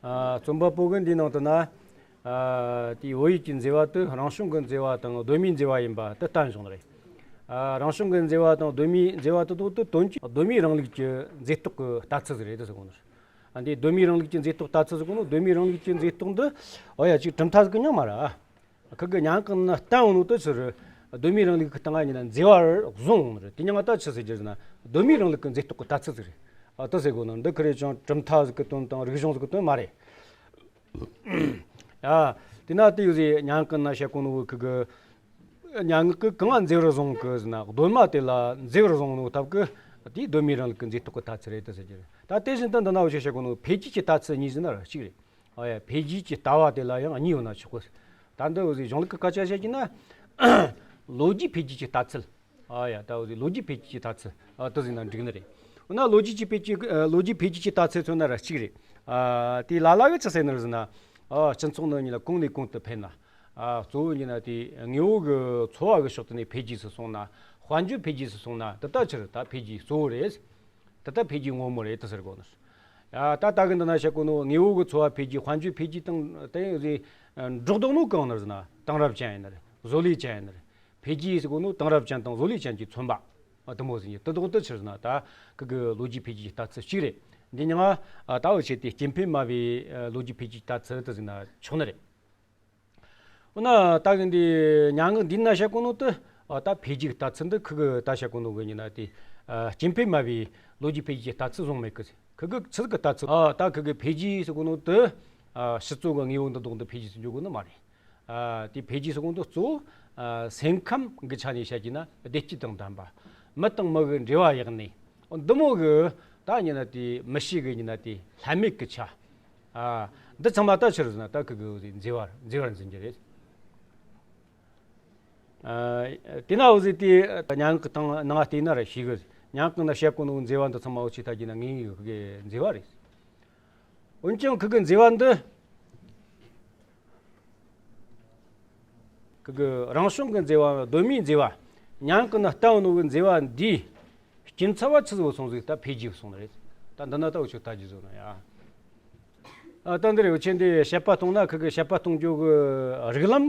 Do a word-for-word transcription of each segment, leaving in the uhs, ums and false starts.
ཨ། རྩོམ་པ་པོ་གིས་འདིའི་ནང་དུ་ན། ཨ། དེའི་བོད་ཡིག་གི་མཛེས་པ་དེ་རང་བྱུང་གི་མཛེས་པ་དང་གདོད་མའི་མཛེས་པ་ཡིན་པ་དེ་བསྟན་བྱུང་ནི་རེད། ཨ། རང་བྱུང་གི་མཛེས་པ་དང་གདོད་མའི་མཛེས་པ་དེ་དག་དེ་དོན་གྱིས་གདོད་མའི་རིང་ལུགས་ཀྱི་མཛེས་རྟོག་གི་ལྟ་ཚུལ་ཟིག་རེད་དེ་ཟེར་གོ་ནི། ཨ། འདི་གདོད་མའི་རིང་ལུགས་ཀྱི་མཛེས་རྟོག་ལྟ་ཚུལ་ཟེར་གོ་ནོ། གདོད་མའི་རིང་ལུགས་ཀྱི་མཛེས་རྟོག་འདི། ཨོ་ཡ། ཅིག་གྲུབ་མཐའ་ཟིག་གི་མྱིང་མ་རེད། ཨ། ཁི་གི་ཉང་གི་ནི་བསྟན་འོང་ནོ་དེ་ཆི་རེད། གདོད་མའི་རིང་ལུགས་ཀྱི་སྟེང་ང་ཡིན་ན་མཛེས་པ་བཟུང་འོང་ནི་རེད། དེ་མྱིང་ང་ད་ཆི་ཟེར་རྒྱུ་ཟེར་ན། གདོད་མའི་རིང་ལུགས་ཀྱི་མཛེས་རྟོག་གི་ལྟ་ཚུལ་ཟིག་རེད། ཨ། དེ་ཟེར་གོ་ནོ་འདི་ཁི་རེ་ཅང་གྲུབ་མཐའ་ཟིག་གི་དོན་དང་རིག་གཞུང་ཟིག་གི་དོན་མ་རེད། ཨ། དེ་ན་དེ་ཡོད་ཟེར། ཉང་གི་ནི་བཤད་གོ་ནོ་ཁི་གི། སྙན་ངག་གི་གང་ང་མཛེས་པར་བཟུང་གི་ཟེར་ན། གདོད་མ་དེ་ལ་མཛེས་པར་བཟུང་ནོ་སྟབས་ཀྱིས་དེའི་གདོད་མའི་རིང་ལུགས་ཀྱི་མཛེས་རྟོག་གི་ལྟ་ཚུལ་རེད་དེ་ཟེར་རྒྱུ་རེད། ད་དེ་བཞིན་དུ་འདི་ན་འུ་ཆོས་བཤད་གོ་ནོ་འཕེལ་རྒྱས་ཀྱི་ལྟ་ཚུལ་གཉིས་ཟེར་ན་ར་གཅིག་རེད། ཨ་ཡ། འཕེལ་རྒྱས་ཀྱི་ལྟ་བ་དེ་ལ་ཡང་གཉིས་ཡོད་ན་ཆོག་གི། ད་འདི་འུ་ཟོའི་གཞུང་ལུགས་ཀྱི་སྐད་ཆ་བཤད་རྒྱུ་ན། ལོ་རྒྱུས་འཕེལ་རྒྱས་ཀྱི་ལྟ་ཚུལ། ཨ་ཡ། ད་འུ་ཟོའི་ལོ་རྒྱུས་འཕེལ་རྒྱས་ཀྱི་ལྟ་ཚུལ། ཨ། དེ་ཟེར་ན་འགྲིག་ནི་རེད། འོ་ན་ལོ་རྒྱུས་ཀྱི་འཕེལ་རྒྱས། ཨ། ལོ་རྒྱུས་འཕེལ་རྒྱས་ཀྱི་ལྟ་ཚུལ་མཚོན་ན་ར་གཅིག་རེད། ཨ། དེའི་ལ་ལ་གིས་ཆི་ཟེར་ནི་རེད་ཟེར་ན། ཨ། སྤྱི་ཚོགས་ནི་ཡིན་ན་གོང་ནས་གོང་དུ་འཕེལ་ན། ཨ། གཙོ་བོ་ཡིན་ན་དེ་དངོས་པོ་གི་འཚོ་བ་གི་ཕྱོགས་དེ་ནས་འཕེལ་རྒྱས་སུ་སོང་ན། དཔལ་འབྱོར་འཕེལ་རྒྱས་སུ་སོང་ན། དེ་ད་ཆི་རེད། ད་འཕེལ་རྒྱས་གཙོ་བོ་རེད། དེ་ད་འཕེལ་རྒྱས་ངོ་མ་རེད་དེ་ཟེར་གོ་ནི། ཡ། ད་ལྟ་གི་འདི་ན་བཤད་གོ་ནོ་དངོས་པོ་གི་འཚོ་བ་འཕེལ་རྒྱས། དཔལ་འབྱོར་འཕེལ་རྒྱས་དང་དེ་ཡང་ཟེར། འགྲོ་ལྡོག་ནོ་གང་ནི་རེད་ཟེར་ན། དེང་རབས་ཅན་ཡིན་ནི་རེད། བཟོ་ལས་ཅན་ཡིན་ནི་རེད། འཕེལ་རྒྱས་ཟེར་གོ་ནོ་དེང་རབས་ཅན་དང་བཟོ་ལས་ཅན་གྱིས་མཚོན་པ། ཨ། དེ་མོ་ཟིག་ཡིན། དེ་དག་དེ་ཆི་རེད་ཟེར་ན། ད་ཁི་གི་ལོ་རྒྱུས་འཕེལ་རྒྱས་ཀྱི་ལྟ་ཚུལ་གཅིག་རེད། འདི་མྱིང་ང་། ཨ། ད་འུ་ཆོས་དེ་སྐྱེ་འཕེལ་སྨྲ་བའི། ཨ། ལོ་རྒྱུས་འཕེལ་རྒྱས་ཀྱི་ལྟ་ཚུལ་དེ་ཟེར་ན་ཆོག་ནི་རེད། འོ་ན་ད་གི་འདི་སྙན་ངག་འདི་ན་བཤད་གོ་ནོ་དེ། ཨ། ད་འཕེལ་རྒྱས་ཀྱི་ལྟ་ཚུལ་འདི་ཁི་གི་ད་བཤད་གོ་ནོ་གི་ཡིན་ན་དེ། ཨ། སྐྱེ་འཕེལ་སྨྲ་བའི་ལོ་རྒྱུས་འཕེལ་རྒྱས་ཀྱི་ལྟ་ཚུལ་བཟུང་མེད་གི། ཁི་གི་ཆི་ཟིག་གི་ལྟ་ཚུལ། ཨ། ད་ཁི་གི་འཕེལ་རྒྱས་ཟེར་གོ་ནོ་དེ། ཨ། ཕྱི་ཚུལ་གི་དངོས་པོ་འདི་དག་འདི་འཕེལ་རྒྱས་སུ་འགྱོ་གོ་ནི་མ་རེད། ཨ། དེ་འཕེལ་རྒྱས་ཟེར་གོ་ནོ་གཙོ་བོ། ཨ། སེམས་ཁམས་གི་ཆ་ནས་བཤད་རྒྱུ་ན་བདེ་སྐྱིད་དང་ལྡན་པ། མི་དང་མི་གི་འབྲེལ་བ་ཡག་ནི། འདི་མོ་གི་ད་ཡིན་ན་དེ་མི་གཤིས་གི་ཡིན་ན་དེ་ལྷད་མེད་གི་ཆ། ཨ། འདི་ཚང་མ་ད་ཆི་རེད་ཟེར་ན། ད་ཁི་གི་འུ་ཟོའི་མཛེས་པ། མཛེས་པར་འཛིན་རྒྱུ་རེད། ཨ། དེ་ན་འུ་ཟོས་དེ་སྙན་ངག་གི་སྟེང་ནང་བལྟས་ན་ར་ཤེས་གི། སྙན་ངག་གི་ནང་བཤད་གོ་ནོ་མཛེས་པ་འདི་ཚང་མ་འུ་ཆོས་ལྟ་རྒྱུ་ན་དངོས་ཡོད་གི་མཛེས་པ་རེད། འོན་ཀྱང་ཁི་གི་མཛེས་པ་འདི། ཁི་གི་རང་བྱུང་གི་མཛེས་པ། གདོད་མའི་མཛེས་པ། སྙན་ངག་གི་ནང་བསྟན་ནོ་གི་མཛེས་པ་འདིའི་སྐྱིན་ཚབ་བ་ཆི་ཟིག་སོང་ཟིག། ད་འཕེལ་རྒྱས་སོང་ནི་རེད། ད་འདི་ན་ད་འུ་ཆོས་ལྟ་རྒྱུ་བཟོ་ན་ཡ། ཨ། ད་འདི་རེད། འུ་ཆོས་འདི་དཔྱད་པ་གཏོང་ན་ཁི་གི་དཔྱད་པ་གཏོང་རྒྱུ་གི་རིགས་ལམ།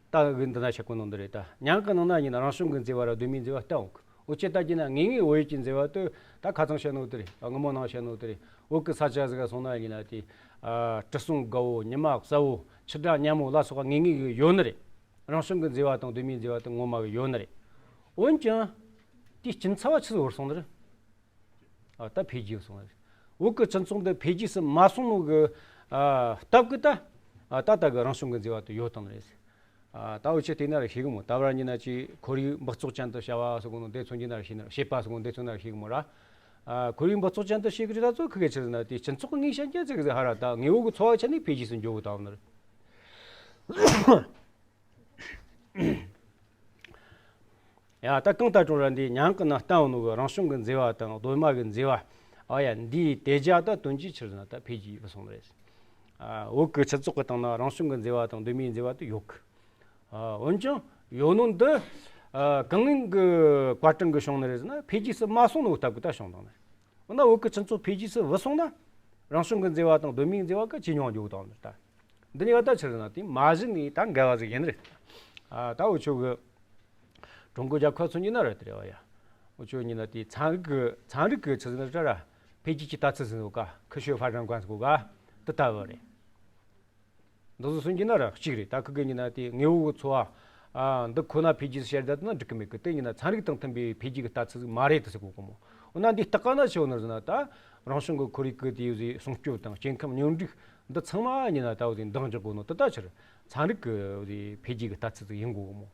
ད་གི་འདི་ན་བཤད་གོ་ནོ་འདི་རེད། ད་སྙན་ངག་གི་ནང་ན་ཡིན་ན་རང་བྱུང་གི་མཛེས་པ་ར་གདོད་མའི་མཛེས་པ་བསྟན་འོང་གི། འུ་ཆོས་ལྟ་རྒྱུ་ན་དངོས་དངོས་བོད་ཡིག་གི་མཛེས་པ་དེ་ད་ཁ་སང་བཤད་ནོ་དེ་རེད། སྔ་མོ་ནང་བཤད་ནོ་དེ་རེད། བོད་གི་ས་ཆ་ཟིག་ག་སོང་ན་ཡིན་ན་དེ། ཨ། དྲི་བསུང་དགའ་བོ། ཉི་མ་གསལ་བོ། ཆུ་སྒྲ་སྙན་མོ་ལ་སོགས་པ་དངོས་དངོས་གི་ཡོད་ནི་རེད། རང་བྱུང་གི་མཛེས་པ་དང་གདོད་མའི་མཛེས་པ་དེ་ངོ་མ་གི་ཡོད་ནི་རེད། འོན་ཀྱང་དེའི་སྐྱིན་ཚབ་བ་ཆི་ཟིག་བོར་སོང་ནི་རེད། ཨ། ད་འཕེལ་རྒྱས་སོང་ནི་རེད། བོད་གི་སྤྱི་ཚོགས་འདི་འཕེལ་རྒྱས་སུ་མ་སོང་ནོ་གི། ཨ། སྟབས་ཀྱིས་ད། ཨ། ད་ལྟ་གི་རང་བྱུང་གི་མཛེས་པ་དེ་ཡོད་བཏང་ནི་རེད། ཨ། ད་འུ་ཆོས་བལྟས་ན་ར་ཤེས་གི་མོ། ད་བར་ཡིན་ན་ཅིག་ཁོར་ཡུག་འབག་བཙོག་ཅན་དུ་བྱ་བ་ཟེར་གོ་ནོ་འདི་མཚོན་རྒྱུ་ན་ར་ཤེས་ནི་ར། བྱེད་པ་ཟེར་གོ་འདི་མཚོན་ན་ར་ཤེས་གི་མོ་ར། ཨ། ཁོར་ཡུག་འབག་བཙོག་ཅན་དུ་བྱེད་གི་རེད། ད་གཙོ་ཁི་གེ་ཆི་ཟེར་ན་དེ་སྤྱི་ཚོགས་ཀྱི་ངོས་བཤད་རྒྱུ་ཟིག་ཟེར་ཧ་ར། ད་དངོས་པོ་གི་འཚོ་བའི་ཆ་ནས་འཕེལ་རྒྱས་སུ་འགྱོ་གི་བཏང་ནི་རེད། ཡ། ད་གང་ལྟར་ཀྱང་ར་འདི་སྙན་ངག་གི་ནང་བསྟན་ཡོད་ནོ་གི་རང་བྱུང་གི་མཛེས་པ་དང་གདོད་མ་གི་མཛེས་པ། ཨ་ཡ། འདིའི་དེ་རྒྱ་ད་དོན་གྱིས་ཆི་ཟེར་ན་ད་འཕེལ་རྒྱས་སུ་སོང་ནི་རེད། ཨ། བོད་གི་སྤྱི་ཚོགས་ཀྱི་སྟེང་ན་རང་བྱུང་གི་མཛེས་པ་དང་གདོད་མའི་མཛེས་པ་དེ་ཡོད་གི། ཨ། འོན་ཀྱང་ཡོད་ནོ་འདི། ཨ། གང་གི་བཀའ་དྲིན་གི་བྱུང་ནི་རེད་ཟེར་ན། འཕེལ་རྒྱས་སུ་མ་སོང་ནོ་སྟབས་ཀྱིས་ད་བྱུང་བཏང་ནི་རེད། འོ་ན་བོད་གི་སྤྱི་ཚོགས་འཕེལ་རྒྱས་སུ་བུད་སོང་ན། རང་བྱུང་གི་མཛེས་པ་དང་གདོད་མའི་མཛེས་པ་གི་ཇེ་ཉུང་འགྱོ་བཏང་ནི་རེད་ད། འདི་གཉིས་ཀ་ད་ཆི་ཟེར་ན་དེ་མ་གཞི་ནས་ད་འགལ་བ་ཟིག་ཡིན་ནི་རེད། ཨ། ད་འུ་ཆོ་གི་ཀྲུང་གོ་རྒྱལ་ཁབ་མཚོན་རྒྱུ་ན་ར་དེ་རེད་བ་ཡ། འུ་ཆོ་ཡིན་ན་དེ་ཚན་རིག་གི། ཚན་རིག་གི་ཆི་ཟེར་ན་ར། འཕེལ་རྒྱས་ཀྱི་ལྟ་ཚུལ་ཟེར་ནོ་ག 科学发展观 ཟེར་གོ་ག་དེ་ལྟ་བུ་རེད། འདི་ཚོ་མཚོན་རྒྱུ་ན་ར་གཅིག་རེད། ད་ཁི་གེ་ཡིན་ན་དེ་དངོས་པོ་གི་འཚོ་བ། ཨ། འདི་ཁོ་ན་འཕེལ་རྒྱས་སུ་བྱས་བསྡད་ན་འགྲིག་གི་མེད་གི། དེ་ཡིན་ན་ཚན་རིག་དང་མཐུན་པའི་འཕེལ་རྒྱས་ཀྱི་ལྟ་ཚུལ་ཟིག་མ་རེད་དེ་ཟེར་གོ་གི་མོ། འོ་ན་འདི་སྟག་ག་ན་ཆི་ཡོད་ནི་རེད་ཟེར་ན། ད་རང་བྱུང་གི་ཁོར་ཡུག་གི་དེ་ཟིག་སྲུང་སྐྱོབ་དང་སྐྱེ་ཁམས་སྙོམས་སྒྲིག་འདི་ཚང་མ་ཡིན་ན་ད་འོ་དེ་འདང་རྒྱག་དགོས་ནོ་དེ་ད་ཕྱིར་ཚན་རིག་གི་འཕེལ་རྒྱས་ཀྱི་ལྟ་ཚུལ་ཟིག་ཡིན་དགོས་གི་མོ།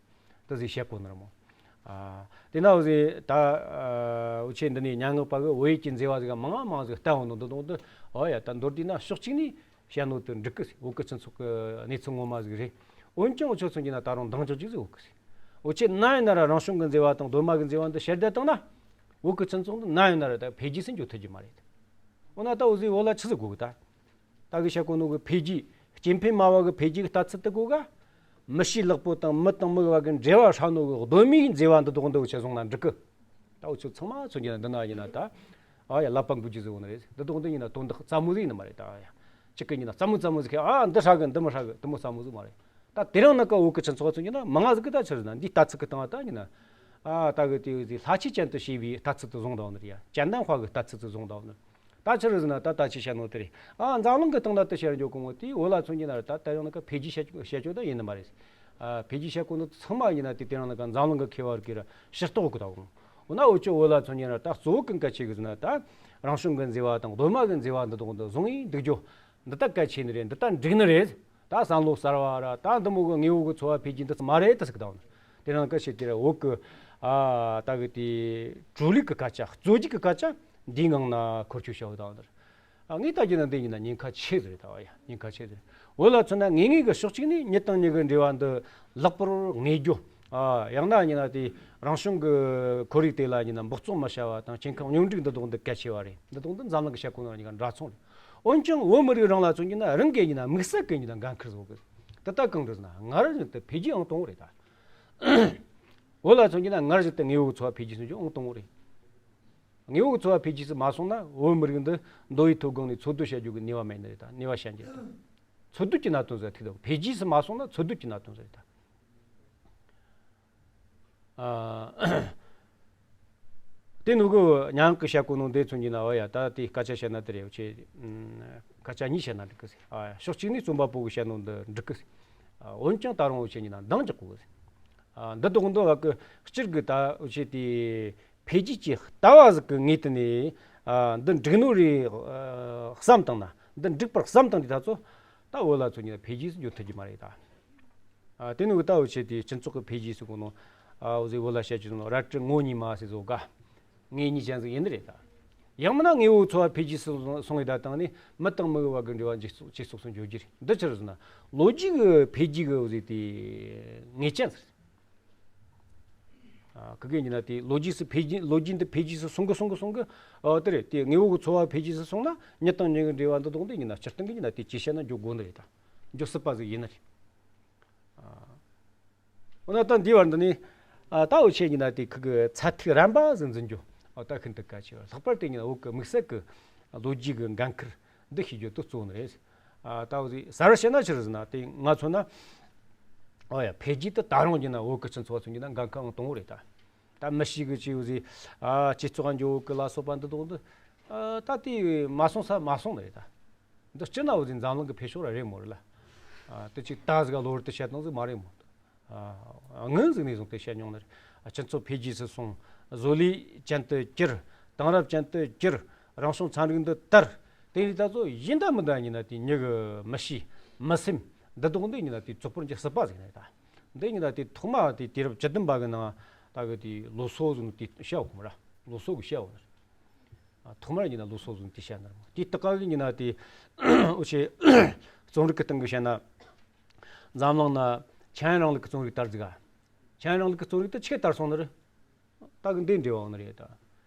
དེ་ཟིག་བཤད་དགོས་ནི་རེད་མོ། ཨ། དེ་ན་འོ་ཟིག་ད། ཨ། འུ་ཆོས་འདི་ནས་སྙན་ངག་པ་གི་བོད་ཡིག་གི་མཛེས་པ་ཟིག་མང་ང་མང་ཟིག་བསྟན་འོང་ནོ་འདི་དང་དེ། ཨོ་ཡ། ད་མདོར་བསྡུས་ན་ཕྱོགས་གཅིག་ནས་བཤད་ནོ་དེ་འགྲིག་གི་ཟེར། བོད་གི་སྤྱི་ཚོགས་གི་གནས་ཚུལ་ངོ་མ་ཟིག་རེད། འོན་ཀྱང་འུ་ཆོ་མཚོན་རྒྱུ་ན་ད་རུང་འདང་རྒྱག་རྒྱུ་ཟིག་ཡོད་གི་ཟེར། འུ་ཆོས་ནམ་ཡིན་ན་ར་རང་བྱུང་གི་མཛེས་པ་དང་གདོད་མ་གི་མཛེས་པ་འདི་ཕྱིར་བསྡད་བཏང་ན། བོད་གི་སྤྱི་ཚོགས་འདི་ནམ་ཡིན་ན་ར་ད་འཕེལ་རྒྱས་སུ་འགྱོ་ཐུབ་རྒྱུ་མ་རེད། འོ་ན་ད་འོ་ཟིག་བོད་ལ་ཆི་ཟིག་དགོས་གི་ད། ད་གི་བཤད་གོ་ནོ་གི་འཕེལ་རྒྱས། སྐྱེ་འཕེལ་སྨྲ་བ་གི་འཕེལ་རྒྱས་གི་ལྟ་ཚུལ་དེ་གོ་ག་མི་གཤིས་ལེགས་པོ་དང་མི་དང་མི་བར་གི་འབྲེལ་བ་ཧྲ་ནོ་གི་གདོད་མའི་མཛེས་པ་འདི་དག་འདི་འུ་ཆོས་བཟུང་ན་འགྲིག་གི། ད་འུ་ཆོ་ཚང་མ་མཚོན་རྒྱུ་ན་འདི་ན་ཡིན་ན་ད། ཨ་ཡ། ལབ་པ་འགུལ་རྒྱུ་ཟིག་ཡོད་ནི་རེད། འདི་དག་འདི་ཡིན་ན་དོན་དག་རྩ་མོ་ཟིག་ཡིན་ནི་མ་རེད་ད། ཨ་ཡ། གཅིག་གི་ཡིན་ན་རྩ་མོ་རྩ་མོ་ཟིག་གི་ཨ་འདི་ཧྲ་གི་འདི་མི་ཧྲ་གི་དེ་མོ་རྩ་མོ་ཟིག་མ་རེད། ད་དེ་རིང་ནི་ཀ་བོད་གི་སྤྱི་ཚོགས་ཚོ་ཡིན་ན་མང་ང་ཟིག་གི་ད་ཆི་རེད་ན་འདིའི་ལྟ་ཚུལ་གི་སྟེང་ད་ཡིན་ན། ཨ་ད་གི་དེ་ཟིག་ལྷ་ཆོས་ཅན་དུ་བྱས་པའི་ལྟ་ཚུལ་དུ་བཟུང་དང་ནི་ཡ་ཅན་དན་དཔའ་གི་ལྟ་ཚུལ་དུ་བཟུང་དང་ནི། ད་ཆི་རེད་ཟེར་ན་ད་ད་ཆི་བཤད་ནོ་དེ་རེད། ཨ་འཛམ་གླིང་གི་སྟེང་ན་དུ་བཤད་འཇོག་གི་ངོ་དེ་བོད་ལ་མཚོན་གྱི་ན་རེད། ད་ད་རིང་ནི་ཀ་འཕེལ་རྒྱས་བཤད་བཤད་ཆོག་ད་ཡིན་ནི་མ་རེད། ཨ་འཕེལ་རྒྱས་བཤད་གོ་ནི་ཚང་མ་ཡིན་ན་དེ་དེ་རིང་ནི་ཀ་འཛམ་གླིང་གི་མཁས་པ་རིགས་ཀྱི་ར་ཕྱིར་རྟོག་གི་ད་གོ། འོ་ན་འུ་ཅོ་བོད་ལ་མཚོན་གྱི་ན་རེད། ད་གཙོ་བོ་གི་གལ་ཆེ་གི་ཟེར་ན་ད་རང་བྱུང་གི་མཛེས་པ་དང་གདོད་མ་གི་མཛེས་པ་འདི་དག་འདི་བཟུང་ཡིན་འདུག་རྒྱུ་འདི་ད་གལ་ཆེ་ནི་རེད། འདི་ད་འགྲིག་ནི་རེད། ད་བསམ་བློ་གསར་བ་ར་ད་འདི་མོ་གི་དངོས་པོ་གི་འཚོ་བ་འཕེལ་རྒྱས་འདི་ཚོ་མ་རེད་ད་ཟེར་གི་ད་འོ་ན། དེ་རིང་ཀ་ཤེས་དེ་ར་བོད་གི་ཨ་ད་གི་དེ་གྲོས་ལུགས་གི་སྐད་ཆ་རྩོད་རྒྱུགས་གི་སྐད་ཆ་འདིའི་ངང་ན་འཁོར་སྐྱོད་བྱ་བ་ད་འོ་ན། ཨ་ངས་ལྟ་རྒྱུ་ན་འདི་ཡིན་ན་ཉེན་ཁ་ཆེ་ཟེར་ད་བ་ཡ་ཉེན་ཁ་ཆེ་ཟེར། བོད་ལ་མཚོན་ན་ངེས་ངེས་གི་ཕྱོགས་གཅིག་ནས་མྱི་དང་མྱི་གི་འབྲེལ་བ་འདི་ལེགས་པར་ངེས་རྒྱུ། ཨ་ཡང་ན་ཡིན་ན་དེ་རང་བྱུང་གི་ཁོར་ཡུག་དེ་ལ་ཡིན་ན་འབག་བཙོག་མི་བྱ་བ་དང་སྐྱེ་ཁམས་སྙོམས་སྒྲིག་འདི་དག་འདི་གལ་ཆེ་བ་རེད། འདི་དག་འདི་འཛམ་གླིང་གི་ཤ་ཁོ་ན་ཡིན་ན་འདྲ་མཚུངས་རེད། འོན་ཀྱང་བོད་མི་རིགས་རང་ལ་མཚོན་གྱི་ན་རང་གི་ཡིན་ན་དམིགས་བསལ་གི་ཡིན་ན་འགན་ཁུར་བཟོ་གི། ད་ལྟ་གང་འདྲ་ཟེར་ན་སྔར་བཞིན་དུ་འཕེལ་རྒྱས་ཨང་དང་པོ་རེད་ད། བོད་ལ་མཚོན་གྱི་ན་སྔར་བཞིན་དུ་དངོས་པོ་འཚོ་བ་འཕེལ་རྒྱས་སུ་འགྱུར་ཨང་དང་པོ་རེད། དངོས་པོ་འཚོ་བ་འཕེལ་རྒྱས་སུ་མ་སོང་ན་བོད་མི་རིགས་འདི་མདོ་དབུས་མཐོ་སྒང་ནས་འཚོ་སྡོད་བྱ་རྒྱུ་གི་ནུས་པ་མེད་ནི་རེད་ད། ནུས་པ་ཞན་གྱི་རེད་ད། འཚོ་སྡོད་ཀྱི་གནད་དོན་ཟེར་ཐུག་ད་འཕེལ་རྒྱས་སུ་མ་སོང་ན་འཚོ་སྡོད་ཀྱི་གནད་དོན་ཟེར་རེད་ད། ཨ། དེ་ནུ་གུ་ཉང་གི་བཤད་གོ་ནོ་འདི་མཚོན་གྱི་ན་བ་ཡ་ད་དེ་སྐད་ཆ་བཤད་ན་དེ་རེད་ཆེ། སྐད་ཆ་གཉིས་བཤད་ན་འགྲིག་གི་ཟེར། ཨ་ཕྱོགས་གཅིག་ནས་རྩོམ་པ་པོ་གི་བཤད་ནོ་འདི་འགྲིག་གི་ཟེར། ཨ་འོན་ཀྱང་ད་རུང་འུ་ཆེ་ཉིན་ན་འདང་རྒྱག་གོ་གི་ཟེར། ཨ་འདི་དོག་འདི་བ་གི་སྤྱིར་གི་ད་འུ་ཆེ་དེ་འཕེལ་རྒྱས་ཀྱི་ལྟ་བ་ཟིག་གི་ངོས་དེ་ནས་ཨ་འདི་འགྲིག་ནོ་རེད་བསམ་བཏང་ན་འདི་འགྲིག་པར་བསམ་བཏང་དུས་ད་ཚོ་ད་བོད་ལ་ཚོ་ཉིན་འཕེལ་རྒྱས་སུ་འགྱུར་ཐུབ་ཀྱི་མ་རེད་ད། ཨ་དེ་ནི་ད་འུ་ཆེ་དེ་སྤྱི་ཚོགས་ཀྱི་འཕེལ་རྒྱས་སུ་གོ་ནོ། ཨ་འུ་ཟེ་བོད་ལ་བཤད་ཀྱི་ནོ་རལ་གྲི་ངོ་གཉིས་མ་ཟེར་བཟོ་ག་ངེད་གཉིས་ཅན་ཟིག་ཡིན་ནི་རེད་ད། ཡང་མིན་ན་དངོས་པོ་འཚོ་བ་འཕེལ་རྒྱས་སུ་སོང་ཡོད་ད་བཏང་ནས་མི་དང་མི་གི་བར་གི་འབྲེལ་བ་ཇེ་ཇེ་སོགས་སུ་འགྱོ་རྒྱུ་རེད། འདི་ཕྱིར་ཟེར་ན་ལོ་རྒྱུས་ཀྱི་འཕེལ་རྒྱས་ཀྱི་འུ་ཟེ་དེ་ངེས་ཅན་ཟེར། ཨ་ཁི་གེ་ཡིན་ན་དེ་ལོ་རྒྱུས་སུ་འཕེལ་རྒྱས་ལོ་རྒྱུས་འདི་འཕེལ་རྒྱས་སུ་སོང་གི་སོང་གི་སོང་གི། ཨ་དེ་རེད། དེ་དངོས་པོ་གི་འཚོ་བ་འཕེལ་རྒྱས་སུ་སོང་ན་མྱི་དང་མྱི་གི་འབྲེལ་བ་འདི་དག་འདི་ཡིན་ན་སྤྱིར་བཏང་གི་ཡིན་ན་དེ་ཇེ་ཞན་ན་འགྱོ་དགོས་ནི་རེད་ད། འགྱོ་སྲིད་པ་ཟིག་ཡིན་ནི་རེད། ཨ། འོ་ན་ད་འདི་བར་འདི་ནི། ཨ་ད་འུ་ཆེ་ཉིན་ན་དེ་ཁུ་གི་ཚད་ཐིག་རན་པ་ཟིག་འཛིན་རྒྱུ། ཨ་ད་ཤིན་ཏུ་གལ་ཆེ་བ། ལྷག་པར་དེ་ཉིན་ན་བོད་གི་དམིགས་བསལ་གི་ལོ་རྒྱུས་གི་འགན་ཁུར་འདི་ཤེས་རྒྱུ་དེ་གཙོ་བོ་ནི་རེད། ཨ་ད་འུ་ཟེ་གསར་བཤད་ན་ཕྱིར་ཟེར་ན་དེ་ང་མཚོན་ན། ཨ་ཡ་འཕེལ་རྒྱས་དེ་ད་རུང་ཉིན་ན་བོད་གི་སྤྱི་ཚོགས་ཚོ་ཉིན་ན་འགན་ཁུར་ཨང་དང་པོ་རེད་ད། ད་མི་ཤེས་གི་ཅི་འུ་ཟེ། ཨ་སྤྱི་ཚོགས་འགྱོ་གི་ལ་སོགས་པ་འདི་དག་འདི། ཨ་ད་དེ་མ་སོང་ས་མ་སོང་ནི་རེད་ད། འདི་སྤྱིར་ན་འུ་ཟེ་འཛམ་གླིང་གི་འཕེལ་ཕྱོགས་ར་རེད་མོ་རེད་ལ། ཨ་དེ་ཅིག་ད་ཟིག་ག་གློ་བུར་དུ་བཤད་སྟངས་ཟིག་མ་རེད་མོ། ཨ་སྔོན་ཟིག་ནས་བཟུང་སྟེ་བཤད་མྱོང་ནི་རེད། ཨ་སྤྱི་ཚོགས་འཕེལ་རྒྱས་སུ་སོང་། བཟོ་ལས་ཅན་དུ་གྱུར། དེང་རབས་ཅན་དུ་གྱུར། རང་བྱུང་ཚན་རིག་འདི་དར། དེ་ནས་ད་ཚོ་ཡིན་ད་མིན་ད་ཡིན་ན་དེ་མྱི་གི་མི་གཤིས་མི་སེམས་འདི་དག་འདི་ཡིན་ན་དེ་བཙོག་པོར་འགྱུར་སྲིད་པ་ཟིག་ནི་རེད་ད། འདི་ཡིན་ན་དེ་ཐོག་མ་དེ་དུས་རབས་བཅུ་བདུན་པ་གི་ནང་ད་གི་དེ་ལོ་སོ་ཟིག་ནས་དེ་བཤད་གོ་མ་ར་ལོ་སོ་གི་བཤད་གོ་ནི་རེད། ཨ་ཐོག་མར་ཡིན་ན་ལོ་སོ་ཟིག་དེ་བཤད་ནི་རེད་མོ། དེ་ད་ག་གི་ཡིན་ན་དེ་འུ་ཆེ་རྩོམ་རིག་གི་སྟེང་གི་བཤད་ན། འཛམ་གླིང་ན་ཆ་ཡང་རིང་ལུགས་ཀྱི་རྩོམ་རིག་དར་ཟིག་ག་ཆ་ཡང་རིང་ལུགས་ཀྱི་རྩོམ་རིག་དེ་ཆི་གེ་དར་སོང་ནི་རེད། ད་གི་འདི་འབྲེལ་བ་ཡོད་ནི་རེད་ད།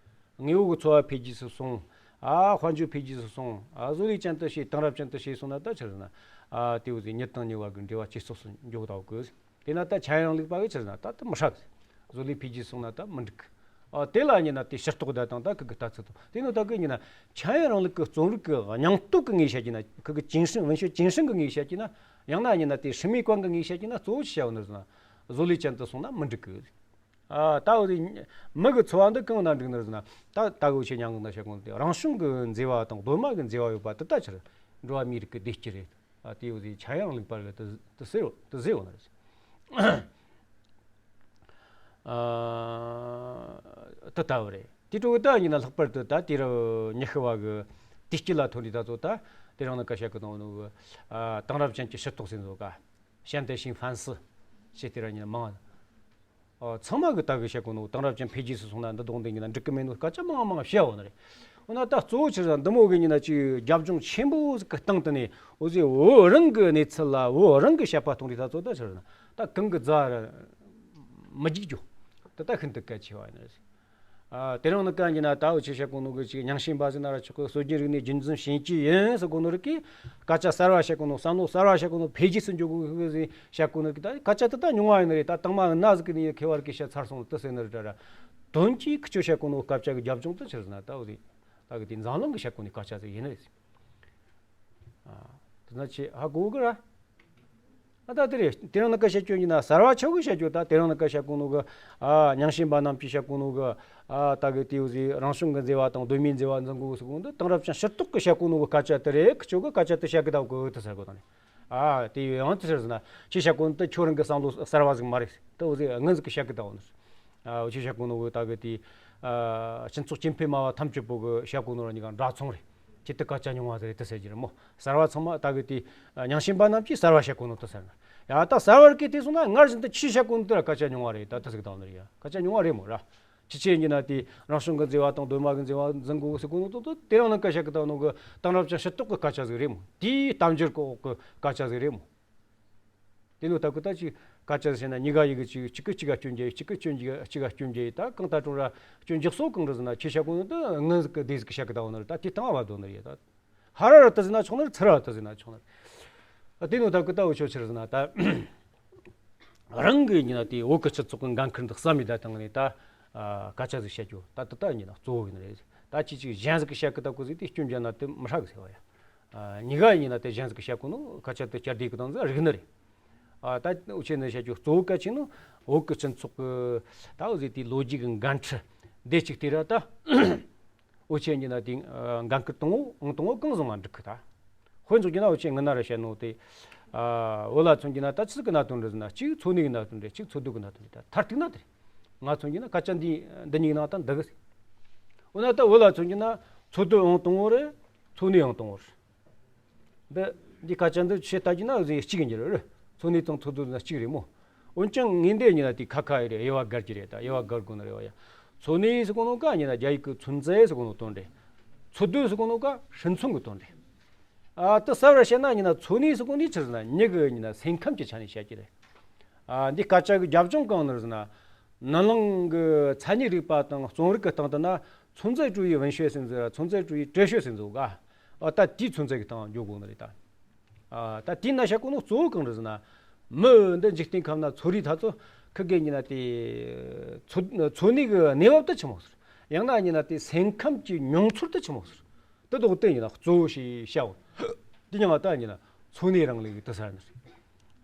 དངོས་པོ་གི་འཚོ་བ་འཕེལ་རྒྱས་སུ་སོང་། ཨ་དཔལ་འབྱོར་འཕེལ་རྒྱས་སུ་སོང་། ཨ་བཟོ་ལས་ཅན་དུ་བྱས། དེང་རབས་ཅན་དུ་བྱས་སོང་ན་ད་ཕྱིར་ན། ཨ་དེ་འུ་ཟེ་མྱི་དང་མྱི་བར་གྱི་འབྲེལ་བ་ཇེ་སོགས་སུ་འགྱོ་གི་ད་གི་དེ་ན་ད་ཆ་ཡང་རིང་ལུགས་པ་གི་ཕྱིར་ན་ད་དེ་མི་ཧྲ་གི་བཟོ་ལས་འཕེལ་རྒྱས་སོང་ན་ད་མི་འགྲིག་གི་ཨ་དེ་ལ་ཡིན་ན་དེ་ཕྱིར་རྟོག་ད་དང་ད་ཁུ་གི་ལྟ་ཚུལ་དང་དེ་ནི་ད་གི་ཡིན་ན་ཆ་ཡང་རིང་ལུགས་ཀྱི་རྩོམ་རིག་གི་སྙིང་སྟོབས་ཀྱི་ངོས་བཤད་ཀྱི་ན། ཁུ་གི་精神། 文学精神གི་ངོས་བཤད་ཀྱི་ན། ཡང་ན་ཡིན་ན་དེ་审美观གི་ངོས་བཤད་ཀྱི་ན་གཙོ་བོ་ཆི་བཤད་ཡོད་ནི་ཟེར་ན་བཟོ་ལས་ཅན་དུ་སོང་ན་མི་འགྲིག་གི་ཨ་ད་འུ་ཟེ་མི་གི་འཚོ་བ་འདི་གང་ན་འགྲིག་ནི་ཟེར་ན། ད་ད་གི་འུ་ཆེ་ཉང་གི་ན་བཤད་གོ་ནོ་དེ་རང་བྱུང་གི་མཛེས་པ་དང་གདོད་མ་གི་མཛེས་པ་ཡོད་པ་དེ་ད་ཕྱིར་འགྲོ་བ་མིའི་རིགས་ཀྱི་བདེ་སྐྱིད་རེད། ཨ་དེ་འུ་ཟེ་ཆ་ཡང་རིང་ལུགས་པ་གི་དེ་དེ་ཟེར་དེ་ཟེར་ཡོད་ནི་རེད། ཨ་དེ་ལྟ་བུ་རེད། དེ་འཕྲོ་གི་ད་ཡིན་ན་ལྷག་པར་དུ་ད་དུས་རབས་ཉི་ཤུ་བ་གི་དུས་དཀྱིལ་ལ་ཐོན་དུས་ད་ཚོ་ད་དེ་རིང་ནི་ཀ་བཤད་གི་ནོ་ནོ་གི་ཨ་དེང་རབས་ཅན་གྱི་ཕྱི་ལྟོགས་ཟེར་ནོ་ག 现代性反思 ཞེས་དེ་ར་ཡིན་ན་མང་། ཨ་ཚང་མ་གི་ད་གི་བཤད་གོ་ནོ་དེང་རབས་ཅན་འཕེལ་རྒྱས་སུ་སོང་ན་འདི་དག་འདི་ཡིན་ན་འགྲིག་གི་མེད་ནོ་སྐད་ཆ་མང་མང་བཤད་འོ་ནི་རེད། འོ་ན་ད་གཙོ་བོ་ཕྱིར་འདི་མོ་གི་ཡིན་ན་ཅིག་རྒྱབ་ལྗོངས་ཆེན་པོ་ཟིག་གི་སྟེང་དུ་ནས་འུ་ཟེ་བོད་རང་གི་གནས་ཚུལ་ལ་བོད་རང་གི་བཤད་པ་གཏོང་དུས་ད་ཚོ་ད་ཕྱིར་ན་ད་གང་གི་རྩ་ར་མི་འཇིག་རྒྱུ་དེ་ད་ཤིན་ཏུ་གལ་ཆེ་བ་ཡིན་ནི་རེད། ཨ་དེ་རིང་ནི་ཀ་ཡིན་ན་ད་འུ་ཆེ་བཤད་གོ་ནོ་གི་ཅིག་རྙིང་ཞེན་པ་ཟེར་ན་ར་ཆོག་གི་སྲོལ་རྒྱུན་རིག་གནས་རྒྱུན་འཛིན་བྱེད་ཀྱི་ཡིན་ཟེར་གོ་ནོ་རིགས་ཀྱི་སྐད་ཆ་གསར་བ་བཤད་གོ་ནོ། བསམ་བློ་གསར་བ་བཤད་གོ་ནོ། འཕེལ་རྒྱས་སུ་འགྱོ་གོ་གི་ཟེར་བཤད་གོ་ནོ་རིགས་ཀྱི་ད་སྐད་ཆ་དེ་ད་ཉུང་བ་ཡིན་ནི་རེད། ད་དང་མ་ན་ཟིག་གི་ནི་མཁས་པ་རིགས་ཀྱིས་བཤད་ཚར་སོང་དེ་ཟེར་ནི་རེད་ད་ར། དོན་གྱིས་ཁི་ཆོ་བཤད་གོ་ནོ་སྐད་ཆ་གི་རྒྱབ་ལྗོངས་དེ་ཕྱིར་ཟེར་ན་ད་འུ་ཟེ་ད་གི་དེ་འཛམ་གླིང་གི་བཤད་གོ་ནོ་སྐད་ཆ་ཟིག་ཡིན་ནི་རེད། ཨ། དེ་ན་ཆེ་ཧ་གོ་གི་ར། ཨ་ད་དེ་རེད། དེ་རིང་ནི་ཀ་བཤད་རྒྱུ་ཡིན་ན་གསར་བ་ཆོ་གི་བཤད་རྒྱུ། ད་དེ་རིང་ནི་ཀ་བཤད་གོ་ནོ་གི། ཨ་རྙིང་ཞེན་པ་རྣམས་ཀྱིས་བཤད་གོ་ནོ་གི། ཨ་ད་གི་དེའུ་ཟི་རང་བྱུང་གི་མཛེས་པ་དང་གདོད་མའི་མཛེས་པ་འཛིན་དགོས་ཟེར་གོ་ནོ་དེ་དེང་རབས་ཅན་ཕྱིར་རྟོག་གི་བཤད་གོ་ནོ་གི་སྐད་ཆ་དེ་རེད། ཁི་ཆོ་གི་སྐད་ཆ་དེ་བཤད་གི་ད་གོ་དེ་ཟེར་གོ་དང་ནི། ཨ་དེ་ཡང་དེ་ཟེར་ཟིན་ན་ཁྱེད་བཤད་གོ་ནོ་དེ་ཁྱོད་རང་གི་བསམ་བློ་གསར་བ་ཟིག་མ་རེད། དེའུ་ཟི་ངན་ཟིག་གི་བཤད་གི་ད་གོ་ནི། ཨ་འུ་ཆོས་བཤད་གོ་ནོ་གི་ད་གི་དེ། ཨ་སྤྱི་ཚོགས་སྐྱེ་འཕེལ་སྨྲ་བ་ཐམས་ཅད་པོ་གི་བཤད་གོ་ནོ་ར་གཉིས་ཀ་འདྲ་མཚུངས་རེད། ཁྱེད་དེ་སྐད་ཆ་ཉུང་བ་ཟིག་རེད་དེ་ཟེར་གྱི་རེད་མོ། གསར་བ་ཚང་མ་ད་གི་དེ། ཨ་རྙིང་ཞེན་པ་རྣམས་ཀྱིས་གསར་བ་བཤད་གོ་ནོ་དེ་ཟེར་ན། ཡ་ད་གསར་བར་གི་དེ་སོང་ན་སྔར་བཞིན་དུ་ཁྱེད་བཤད་གོ་ནོ་དེ་ར་སྐད་ཆ་ཉུང་བ་རེད། ད་དེ་ཟིག་དང་ནི་རེད་ཡ། སྐད་ཆ་ཉུང་བ་རེད་མོ་ར། ཁྱེད་ཆོས་ཡིན་ན་དེ་རང་བྱུང་གི་མཛེས་པ་དང་གདོད་མ་གི་མཛེས་པ་འཛིན་དགོས་ཟེར་གོ་ནོ་དེ་དེ་རང་ནི་སྐད་ཆ་གི་ད་ནོ་གི་དེང་རབས་ཅན་ཕྱིར་རྟོག་གི་སྐད་ཆ་ཟིག་རེད་མོ། དེའི་གཏམ་རྒྱུད་གི་འོག་གི་སྐད་ཆ་ཟིག་རེད་མོ། དེ་ནོ་ད་གི་ད་ཅིག་སྐད་ཆ་ཟིག་བཤད་ན་གཉིས་ཀ་ཡི་གི་ཅིག་གཅིག་གི་གཅིག་ག་སྐྱོན་རྒྱག་ཡི། གཅིག་གི་སྐྱོན་གཅིག་ག་སྐྱོན་རྒྱག་ཡི། ད་གང་ལྟར་ཀྲུང་ར་སྐྱོན་རྒྱག་སོ་གང་རེད་ཟེར་ན། ཁྱེད་བཤད་གོ་ནོ་ད་ངན་ཟིག་གི་སྡེ་ཟིག་གི་བཤད་གི་ད་བ་ནི་རེད། ད་དེ་དང་བ་དོ་ནི་རེད་ད། ཧ་ར་ར་དེ་ཟེར་ན་ཆོག་ནི་རེད། ཚུར་ར་དེ་ཟེར་ན་ཆོག་ནི་རེད། དེ་ནོ་ད་གི་ད་འུ་ཆོ་ཆི་རེད་ཟེར་ན་ད། རང་གི་ཡིན་ན་དེ་བོད་གི་སྤྱི་ཚོགས་གི་འགན་ཁུར་འདི་བསམ་མི་ད་བཏང་ནས་ད། ཨ་སྐད་ཆ་ཟིག་བཤད་རྒྱུ་ད་དེ་ད་ཡིན་ན་གཙོ་བོ་ཡིན་ནི་རེད། ད་ཅི་ཅིག་གཞན་ཟིག་གི་བཤད་གི་ད་གོ་ཟིག་དེ་སྐྱོན་བརྒྱབ་ན་དེ་མི་ཧྲ་གི་ཟེར་བ་ཡ། ཨ་གཉིས་ཀ་ཡིན་ན་དེ་གཞན་ཟིག་གི་བཤད་གོ་ནོ་སྐད་ཆ་དེ་བསྐྱར་ཟློས་གི་དང་ཟིག་རིག་ནི་རེད། ཨ་ད་འུ་ཆོས་ནི་བཤད་རྒྱུ་གཙོ་བོ་གལ་ཆེ་ནོ་བོད་གི་སྤྱི་ཚོགས་གི་ད་འུ་ཟིག་དེའི་ལོ་རྒྱུས་གི་འགན་འཁྲི་འདི་གཅིག་དེ་ར་ད། འུ་ཆོས་ཡིན་ན་དེ་འགན་ཁུར་དང་བོ་ཨང་དང་བོ་གང་བཟུང་ང་འགྲིག་གི་ད། དཔེ་འཇོག་རྒྱུ་ན་འུ་ཆོས་སྔ་ན་ར་བཤད་ནོ་དེ། ཨ་བོད་ལ་མཚོན་རྒྱུ་ན་ད་ཆི་ཟིག་གི་གནད་དོན་རེད་ཟེར་ན། གཅིག་འཚོ་གནས་གི་གནད་དོན་རེད། གཅིག་འཚོ་སྡོད་གི་གནད་དོན་རེད། ད་མཐར་གཏུགས་ན་དེ་རེད། ང་མཚོན་རྒྱུ་ན་སྐད་ཆ་འདི་འདི་གཉིས་ནང་ད་འདི་གི་ཟེར། འོ་ན་ད་བོད་ལ་མཚོན་རྒྱུ་ན་འཚོ་སྡོད་ཨང་དང་བོ་རེད། འཚོ་གནས་ཨང་དང་བོ་རེད། འདི་འདི་སྐད་ཆ་འདི་ཆེ་ལྟ་རྒྱུ་ན་ཟིག་གཅིག་ཡིན་རྒྱུ་རེད། འཚོ་གནས་དང་འཚོ་སྡོད་ན་གཅིག་རེད་མོ། འོན་ཀྱང་ངས་འདི་ཡིན་ན་དེ་ཁ་ཁ་ཡི་རེད། དབྱེ་བ་དགར་གྱི་རེད། ད་དབྱེ་བ་དགར་དགོས་ནི་རེད་བ་ཡ། འཚོ་གནས་ཟེར་གོ་ནོ་ཀ་ཡིན་ན་རྒྱ་ཡིག་གི་存在ཟེར་གོ་ནོ་དོན་རེད། འཚོ་སྡོད་ཟེར་གོ་ནོ་ཀ་生存གི་དོན་རེད། ཨ་དེ་གསལ་བར་བཤད་ན་ཡིན་ན་འཚོ་གནས་ཟེར་གོ་ནི་ཆི་ཟེར་ན་མྱི་གི་ཡིན་ན་སེམས་ཁམས་ཀྱི་ཆ་ནས་བཤད་ཀྱི་རེད། ཨ་འདི་སྐད་ཆ་གི་རྒྱབ་ལྗོངས་གང་ནི་རེད་ཟེར་ན། ནན་ལངས་གི་མཚན་ཉིད་རིག་པ་དང་རྩོམ་རིག་གི་སྟེང་དུ་ན་存在主义文学ཟེར་ཟིག་ར་存在主义哲学ཟེར་ཟིག་ག་ཨ་ད་དེའི་存在གི་སྟེང་འཇོག་དགོས་ནི་རེད་ད། ཨ་ད་དེའི་ནང་བཤད་གོ་ནོ་གཙོ་བོ་གང་རེད་ཟེར་ན། མི་འདི་འཇིག་རྟེན་ཁམས་ན་འཚོ་རིགས་ད་ཚོ་ཁི་དགེ་ཡིན་ན་དེ་འཚོ་འཚོ་གནས་གི་གནས་བབ་དེ་ཆི་མོ་ཟེར། ཡང་ན་ཡིན་ན་དེ་སེམས་ཁམས་ཀྱི་མྱོང་ཚོར་དེ་ཆི་མོ་ཟེར། དེ་དོག་དེ་ཡིན་ན་གཙོ་བོ་ཞིག་བཤའ་འོ། དེ་ཉང་ང་ད་ཡིན་ན་འཚོ་གནས་རིང་ལུགས་དེ་ཟེར་ནི་རེད།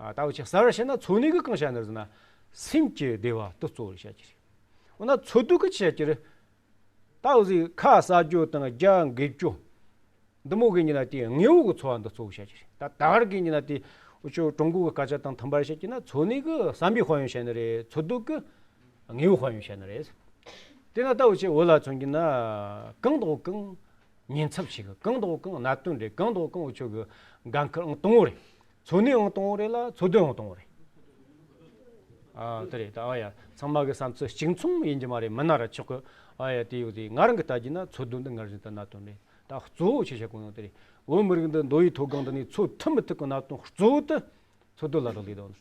ཨ་ད་འུ་ཆོས་གསལ་བར་བཤད་ན་འཚོ་གནས་གི་གང་བཤད་ནི་རེད་ཟེར་ན། སེམས་ཀྱི་བདེ་བ་དེ་གཙོ་བོར་བཤད་ཀྱི་རེད། འོ་ན་འཚོ་སྡོད་གི་ཆི་བཤད་ཀྱི་རེད། ད་འུ་ཟིག་ཁ་ཟ་རྒྱུ་དང་རྒྱ་འགེབས་རྒྱུ། འདི་མོ་གི་ཡིན་ན་དེ་དངོས་པོ་གི་འཚོ་བ་འདི་གཙོ་བོ་བཤད་ཀྱི་རེད། ད་ད་བར་གི་ཡིན་ན་དེ་འུ་ཆོ་ཀྲུང་གོ་གི་སྐད་ཆ་དང་མཐུན་པར་བཤད་ཀྱི་ན་འཚོ་གནས་གི་བསམ་པའི་དཔལ་ཡོན་བཤད་ནི་རེད། འཚོ་སྡོད་གི་དངོས་པོའི་དཔལ་ཡོན་བཤད་ནི་རེད། དེ་ན་ད་འུ་ཆོས་བོད་ལ་མཚོན་གྱི་ན་གང་དང་གང་ཉེན་ཚབས་ཤིག་གི་གང་དང་གང་གནད་དོན་རེད། གང་དང་གང་འུ་ཆོ་གི་འགན་ཁུར་ཨང་དང་བོ་རེད། འཚོ་གནས་ཨང་དང་བོ་རེད་ལ་འཚོ་སྡོད་ཨང་དང་བོ་རེད། ཨ་དེ་རེད་ད། ཨ་ཡ་ཚང་མ་གི་བསམ་ཚུལ་གཅིག་མཚུངས་ཡིན་གྱི་མ་རེད། མིན་ན་ར་ཆོག་གི། ཨ་ཡ་དེ་ཡོད་དེ་ང་རང་གི་ལྟ་རྒྱུ་ན་འཚོ་སྡོད་འདི་སྔར་བཞིན་དུ་གནད་དོན་རེད། ད་གཙོ་བོ་ཆེ་བཤད་གོ་ནོ་དེ་རེད། བོད་མི་རིགས་འདི་མདོ་དབུས་མཐོ་སྒང་འདི་ནས་འཚོ་ཐུབ་མི་ཐུབ་གི་གནད་དོན་གཙོ་བོ་དེ་འཚོ་སྡོད་ལ་རག་ལས་དང་།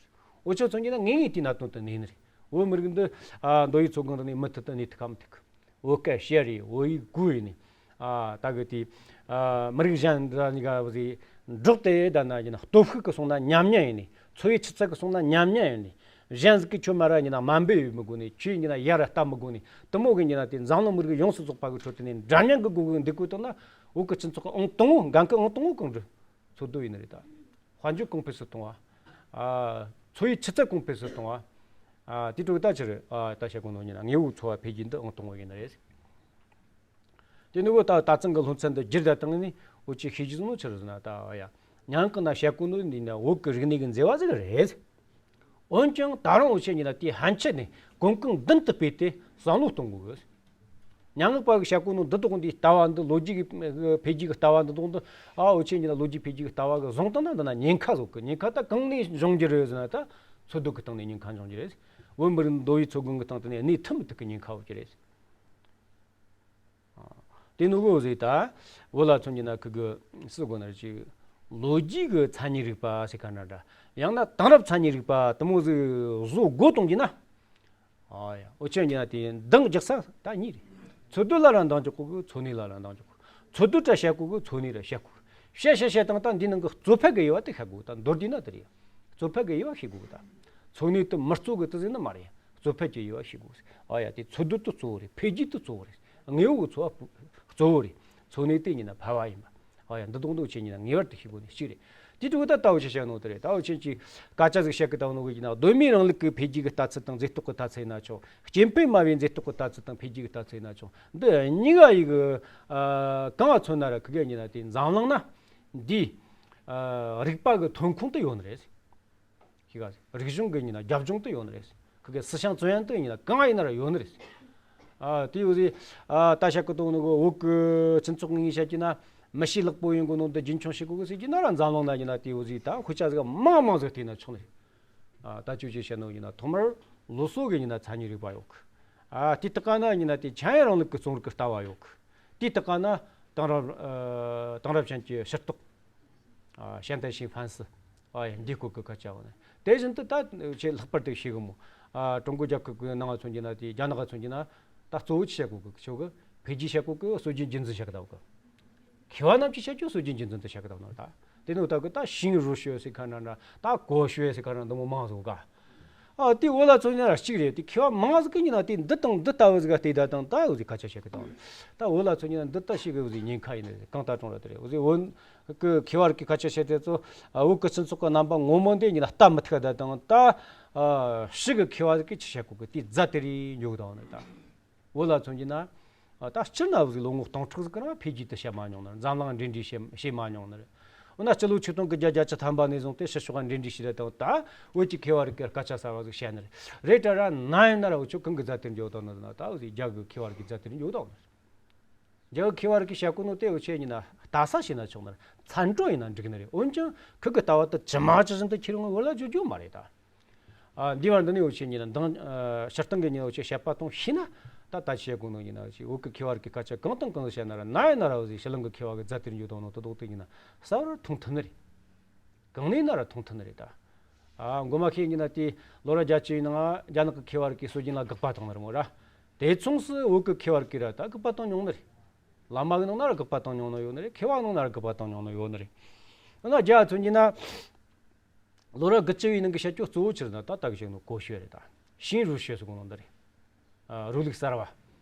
འུ་ཆོ་མཚོན་གྱི་ན་ངེས་ངེས་དེའི་གནད་དོན་དེ་གནས་ནི་རེད། བོད་མི་རིགས་འདི་ཨ་མདོ་དབུས་མཐོ་སྒང་འདི་ནས་མི་ཐུབ་དང་གནས་ཐུབ་ག་མི་ཐུབ་གི། བོད་སྐད་བཤད་རེད། བོད་ཡིག་གོ་ཡིན་ནི། ཨ་ད་གི་དེ་ཨ་མི་རིགས་གཞན་འདྲ་གཉིས་ཀ་བཟི་འབྲོག་དེ་ད་ན་ཡིན་ན་སྟོབས་ཤུགས་གི་སོང་ན་ཉམས་ཉམས་ཡིན་ནི། འཚོ་བའི་ཆུ་ཚད་གི་སོང་ན་ཉམས་ཉམས་ཡིན་ནི། གཞན་ཟིག་གི་ཁྱོད་མ་ར་ཡིན་ན་དམའ་འབེབས་ཡོད་མི་དགོས་ནི། ཁྱོད་ཡིན་ན་ཡར་ར་ལྟ་མི་དགོས་ནི། དེ་མོ་གི་ཡིན་ན་དེ་འཛམ་གླིང་མི་རིགས་ཡོངས་སུ་རྫོགས་པ་གི་ཁྲོད་དེ་ནས་འདྲ་མཉམ་གི་སྒོ་གི་འདུག་དགོས་དང་ན། བོད་གི་སྤྱི་ཚོགས་གི་ཨང་དང་བོ་འགན་ཁུར་ཨང་དང་བོ་གང་རེད། འཚོ་སྡོད་ཡིན་ནི་རེད་ད། དཔལ་འབྱོར་གོང་འཕེལ་སུ་གཏོང་བ། ཨ་འཚོ་བའི་ཆུ་ཚད་གོང་འཕེལ་སུ་གཏོང་བ། ཨ་དེ་དྲུག་ད་ཆི་རེད། ཨ་ད་བཤད་གོ་ནོ་ཡིན་ན་དངོས་པོའི་འཚོ་བ་འཕེལ་རྒྱས་འདི་ཨང་དང་བོ་ཡིན་ནི་རེད། དེ་ནི་བོ་ད་ད་ཚང་གི་སློབ་ཚན་འདི་བསྒྱུར་ད་བཏང་ནི་འུ་ཆོས་ཤེས་རྒྱུ་ཟིག་ནོ་ཆི་རེད་ཟེར་ན། ད་ཨ་ཡ་ཉང་གི་ན་བཤད་གོ་ནོ་འདི་ན་བོད་ཀྱི་རིག་གནས་ཀྱི་མཛེས་པ་ཟིག་རེད། འོན་ཀྱང་ད་རུང་འུ་ཆོས་ཡིན་ན་དེའི་ཕན་ཆད་ནས་གོམ་གང་མདུན་དུ་སྤོས་ཏེ་བསམ་བློ་གཏོང་དགོས། སྙན་ངག་པ་གིས་བཤད་གོ་ནོ་འདི་དག་འདིའི་ལྟ་བ་འདི། ལོ་རྒྱུས་ཀྱི་འཕེལ་རྒྱས་ཀྱི་ལྟ་བ་འདི་དག་འདི། ཨ་འུ་ཆོས་ཡིན་ན་ལོ་རྒྱུས་འཕེལ་རྒྱས་ཀྱི་ལྟ་བ་གིས་བཟུང་བཏང་ན་འདི་ན་ཉེན་ཁ་བཟོ་གི། ཉེན་ཁ་ད་གང་ནས་འབྱུང་རྒྱུ་རེད་ཟེར་ན། ད་འཚོ་སྡོད་ཀྱི་སྟེང་ནས་ཉེན་ཁ་འབྱུང་རྒྱུ་རེད། བོད་མི་རིགས་མདོ་དབུས་མཐོ་སྒང་གི་སྟེང་དུ་ནས་གནས་ཐུབ་མི་ཐུབ་ཀྱི་ཉེན་ཁ་ཡོད་ཀྱི་རེད། དེ་ནོ་གོ་ཟེར་ད། བོད་ལ་མཚོན་གྱི་ན་ཁི་གི་སུ་གོ་ན་རེ་ཅིག་ལོ་རྒྱུས་ཀྱི་མཚན་ཉིད་རིག་པ་ཟེར་ག་འདྲ་འདྲ། ཡང་ན་དེང་རབས་མཚན་ཉིད་རིག་པ་དེ་མོ་ཟིག་བཟོ་དགོས་གཏོང་གྱི་ན། ཨ་ཡ་འུ་ཆོས་ཀྱི་ན་དེ་འདང་རྒྱག་ས་ད་གཉིས་རེད། འཚོ་སྡོད་ལ་ར་འདང་རྒྱག་གོ་གི། འཚོ་གནས་ལ་ར་འདང་རྒྱག་གོ། འཚོ་སྡོད་ར་བཤད་གོ་གི། འཚོ་གནས་ར་བཤད་གོ་གི། བཤད་བཤད་བཤད་བཏང་ད་འདི་ནང་གི་རྩོད་ཕལ་གི་དབྱེ་བ་དེ་ཤེས་དགོས། ད་མདོར་བསྡུས་ན་དེ་རེད། རྩོད་ཕལ་གི་དབྱེ་བ་ཤེས་དགོས་གི། ད་འཚོ་གནས་དེ་མི་གཙོ་གི་དེ་ཟེར་ནི་མ་རེད། རྩོད་ཕལ་གྱི་དབྱེ་བ་ཤེས་དགོས། ཨ་ཡ་དེ་འཚོ་སྡོད་དེ་གཙོ་བོ་རེད། འཕེལ་རྒྱས་དེ་གཙོ་བོ་རེད། དངོས་པོ་གི་འཚོ་བ་གཙོ་བོ་རེད། འཚོ་གནས་དེ་ཡིན་ན་ཕལ་བ་ཡིན་པ། ཨ་ཡ་འདི་དོག་འདོག་ཆེ་ཉིན་ངེས་པར་དུ་ཤེས་དགོས་ནི་གཅིག་རེད། དེ་དྲུག་ད་ལྟ་བུ་ཆེ་བཤད་ནོ་དེ་རེད། ལྟ་བུ་ཆེན་གྱི་སྐད་ཆ་ཟིག་བཤད་གི་ལྟ་བུ་ནོ་གི་ཡིན་ན། གདོད་མའི་རིང་ལུགས་ཀྱི་འཕེལ་རྒྱས་ཀྱི་ལྟ་ཚུལ་དང་མཛེས་རྟོག་གི་ལྟ་ཚུལ་ཡིན་ན་ཆོག་སྐྱེ་འཕེལ་སྨྲ་བའི་མཛེས་རྟོག་གི་ལྟ་ཚུལ་དང་འཕེལ་རྒྱས་ཀྱི་ལྟ་ཚུལ་ཡིན་ན་ཆོག་འདི་གཉིས་ཀ་ཡི་གི་ཨ་གང་ང་མཚོན་ན་ར་ཁི་གེ་ཉིན་ན་དེ་འཛམ་གླིང་ན་འདི་ཨ་རིག་པ་གི་ཐོན་ཁུངས་དུ་ཡོད་ནི་རེད། ཤེས་ག་རིག་གཞུང་གི་ཉིན་ན་རྒྱབ་ལྗོངས་དུ་ཡོད་ནི་རེད། ཁི་གེ་思想资源དུ་ཡིན་ན་གང་ཡིན་ན་ར་ཡོད་ནི་རེད། ཨ་དེ་ཡོད་ཟེ། ཨ་ད་བཤད་གི་དོ་ནི་གི་བོད་གི་སྤྱི་ཚོགས་ངོས་བཤད་ཀྱི་ན་མི་ཤེས་ལེགས་པོ་ཡིན་གོ་ནོ་འདི་རྒྱུན་འཁྱོངས་བྱེད་དགོས་གི་ཟེར་གྱི་ན་ར་འཛམ་གླིང་ན་ཡིན་ན་དེ་ཡོད་ཟེ། ད་དཔེ་ཆ་ཟིག་མང་མང་ཟིག་བལྟས་ན་ཆོག་ནི་རེད། ཨ་ད་ཅོ་ཅེ་བཤད་ནོ་ཡིན་ན་ཐོག་མར་ལོ་སོ་གི་ཡིན་ན་མཚན་ཉིད་རིག་པ་ཡོད་གི། ཨ་དེ་དག་ག་ན་ཡིན་ན་དེ་ཆ་ཡན་རིང་ལུགས་ཀྱི་རྩོམ་རིག་གི་ལྟ་བ་ཡོད་གི། དེ་དག་ག་ན་དེང་རབས་ཨ་དེང་རབས་ཅན་གྱི་ཕྱིར་རྟོག་ཨ་现代性反思། ཨ་ཡ་འདི་སྐོར་གི་སྐད་ཆ་བ་ནི། དེ་བཞིན་དུ་ད་ཆེས་ལྷག་པར་དུ་ཤེས་གི་མོ། ཨ་ཀྲུང་གོ་རྒྱལ་ཁབ་ཀྱི་ནང་ང་མཚོན་གྱི་ན་དེ་རྒྱ་ནག་ག་མཚོན་གྱི་ན་ད་གཙོ་བོ་ཆི་བཤད་གོ་གི་ཆོག་གི། འཕེལ་རྒྱས་བཤད་གོ་གི། སྲོལ་རྒྱུན་རྒྱུན་འཛིན་བཤད་གི་ད་གི། མཁས་པ་རྣམས་ཀྱིས་བཤད་རྒྱུ་སྲོལ་རྒྱུན་རྒྱུན་འཛིན་དུ་བཤད་གི་ད་ནོ་ད། དེ་ནོ་ད་གི་ད་ཤིང་རུལ་ཤོས་ཟེར་ཁ་ན་འདྲ། ད་གོ་ཤོས་ཟེར་ཁ་ན་འདི་མོ་མང་ཟིག་ག། ཨ་དེ་བོད་ལ་མཚོན་ན་གཅིག་རེད། དེ་མཁས་པ་མང་ཟིག་གི་ཉིན་ན་དེ་འདི་དང་འདི་ལྟ་བུ་ཟིག་ག་བལྟས་ད་དང་ད་འུ་ཟིག་སྐད་ཆ་བཤད་གི་དང་། ད་བོད་ལ་མཚོན་ཉིན་ན་འདི་ལྟ་ཞིག་གི་འུ་ཟིག་ཉེན་ཁ་ཡིན་ནི་གང་ལྟར་གྲོང་ར་དེ་རེད། འུ་ཟིག་བོད་གི་མཁས་པ་རིགས་ཀྱི་སྐད་ཆ་བཤད་དེ་ཚོ་ཨ་བོད་གི་སྤྱི་ཚོགས་གི་རྣམ་པ་ངོ་མ་འདི་ཉིན་ན་སྟབས་མི་ཐུག་ད་དང་ད། ཨ་ཕྱི་གི་མཁས་པ་ཟིག་གིས་ཆི་བཤད་གོ་གི་དེ་རྫ་དེ་རེད་འཇོག་དང་ནི་ད། བོད་ལ་མཚོན་གྱི་ན། ཨ་ད་སྤྱིར་ན་འུ་ཟིག་ལོ་ངོ་སྟོང་ཕྲག་ཟིག་གི་རིང་འཕེལ་རྒྱས་དེ་བཤད་མ་མྱོང་ནི། འཛམ་གླིང་འབྲེལ་འདྲིས་བྱེད་བྱེད་མ་མྱོང་ནི་རེད། འོ་ན་སྤྱི་ལོ་ཆིག་སྟོང་དགུ་བརྒྱ་བརྒྱད་ཅུ་ཐམ་པ་ནས་བཟུང་སྟེ་ཕྱི་ཕྱོགས་འབྲེལ་འདྲིས་བྱས་ད་དང་ད་བོད་ཀྱི་མཁས་པ་རིགས་ཀྱི་སྐད་ཆ་གསར་བ་ཟིག་བཤད་ནི་རེད། རེད་ད་ར་ན་ཡིན་ན་ར་འུ་ཆོ་གང་གི་རྫ་དེར་འཇོག་དང་ནི་ན་ད་འུ་ཟིག་རྒྱ་གི་མཁས་པ་རིགས་ཀྱི་རྫ་དེར་འཇོག་དང་ནི་རེད། རྒྱ་གི་མཁས་པ་རིགས་ཀྱིས་བཤད་གོ་ནོ་དེ་འུ་ཆོས་ཡིན་ན་ལྟ་ས་བྱས་ན་ཆོག་ནི་རེད། མཚན་སྨྲོས་ཡིན་ན་འགྲིག་ནི་རེད། འོན་ཀྱང་ཁུ་གི་ལྟ་བ་དེ་ཇི་མ་ཇི་བཞིན་དུ་ཁྱེར་ཡོང་བོད་ལ་བརྗོད་རྒྱུ་མ་རེད་ད། ཨ་འདི་བར་འདི་ནས་འུ་ཆོས་ཉིན་ན་འདང་ཨ་སྤྱིར་བཏང་གི་ཉིན་འུ་ཆོས་བཤད་པ་དང་ཤེས་ན་ད་ད་ཆི་བཤད་གོ་ནོ་ཡིན་ན་འུ་ཆོས་བོད་ཀྱི་མཁས་པ་རིགས་ཀྱི་སྐད་ཆ་གང་དང་གང་བཤད་ན་ར་ན་ཡིན་ན་ར་འུ་ཟིག་ཕྱི་གླིང་གི་མཁས་པ་གི་རྫ་དེར་འཇོག་དང་ནོ་དོ་དོག་དེ་ཡིན་ན་གསལ་བོར་མཐོང་ཐུབ་ནི་རེད། གང་ནས་ན་ར་མཐོང་ཐུབ་ནི་རེད་ད། ཨ་མགོ་མ་ཤེས་ཡིན་ན་དེ་ལོ་ར་བརྒྱད་ཅུ་ཡིན་ནང་རྒྱ་ནག་གི་མཁས་པ་རིགས་ཀྱིས་སྲོལ་རྒྱུན་ལ་དགག་པ་བཏང་ནི་རེད་མོ་ར། དེ་མཚུངས་སུ་བོད་ཀྱི་མཁས་པ་རིགས་ཀྱིས་ར་ད་དགག་པ་བཏང་མྱོང་ནི་རེད། བླ་མ་གི་ནང་ན་ར་དགག་པ་བཏང་མྱོང་ནི་ཡོད་ནི་རེད། མཁས་པ་ནང་ན་ར་དགག་པ་བཏང་མྱོང་ནི་ཡོད་ནི་རེད། འོ་ན་རྒྱ་མཚོན་གྱི་ན། ལོ་ར་དགུ་བཅུ་བའི་ནང་གི་བཤད་རྒྱུ་གཙོ་བོ་ཆི་ཟེར་ན་ད་ལྟ་གི་བཤད་ནོ་གོ་ཤོད་རེད་ད། ཤིང་རུལ་ཤོས་ཟེར་གོ་ནོ་འདི་རེད། ཨ་རུལ་ལུགས་གསར་བ།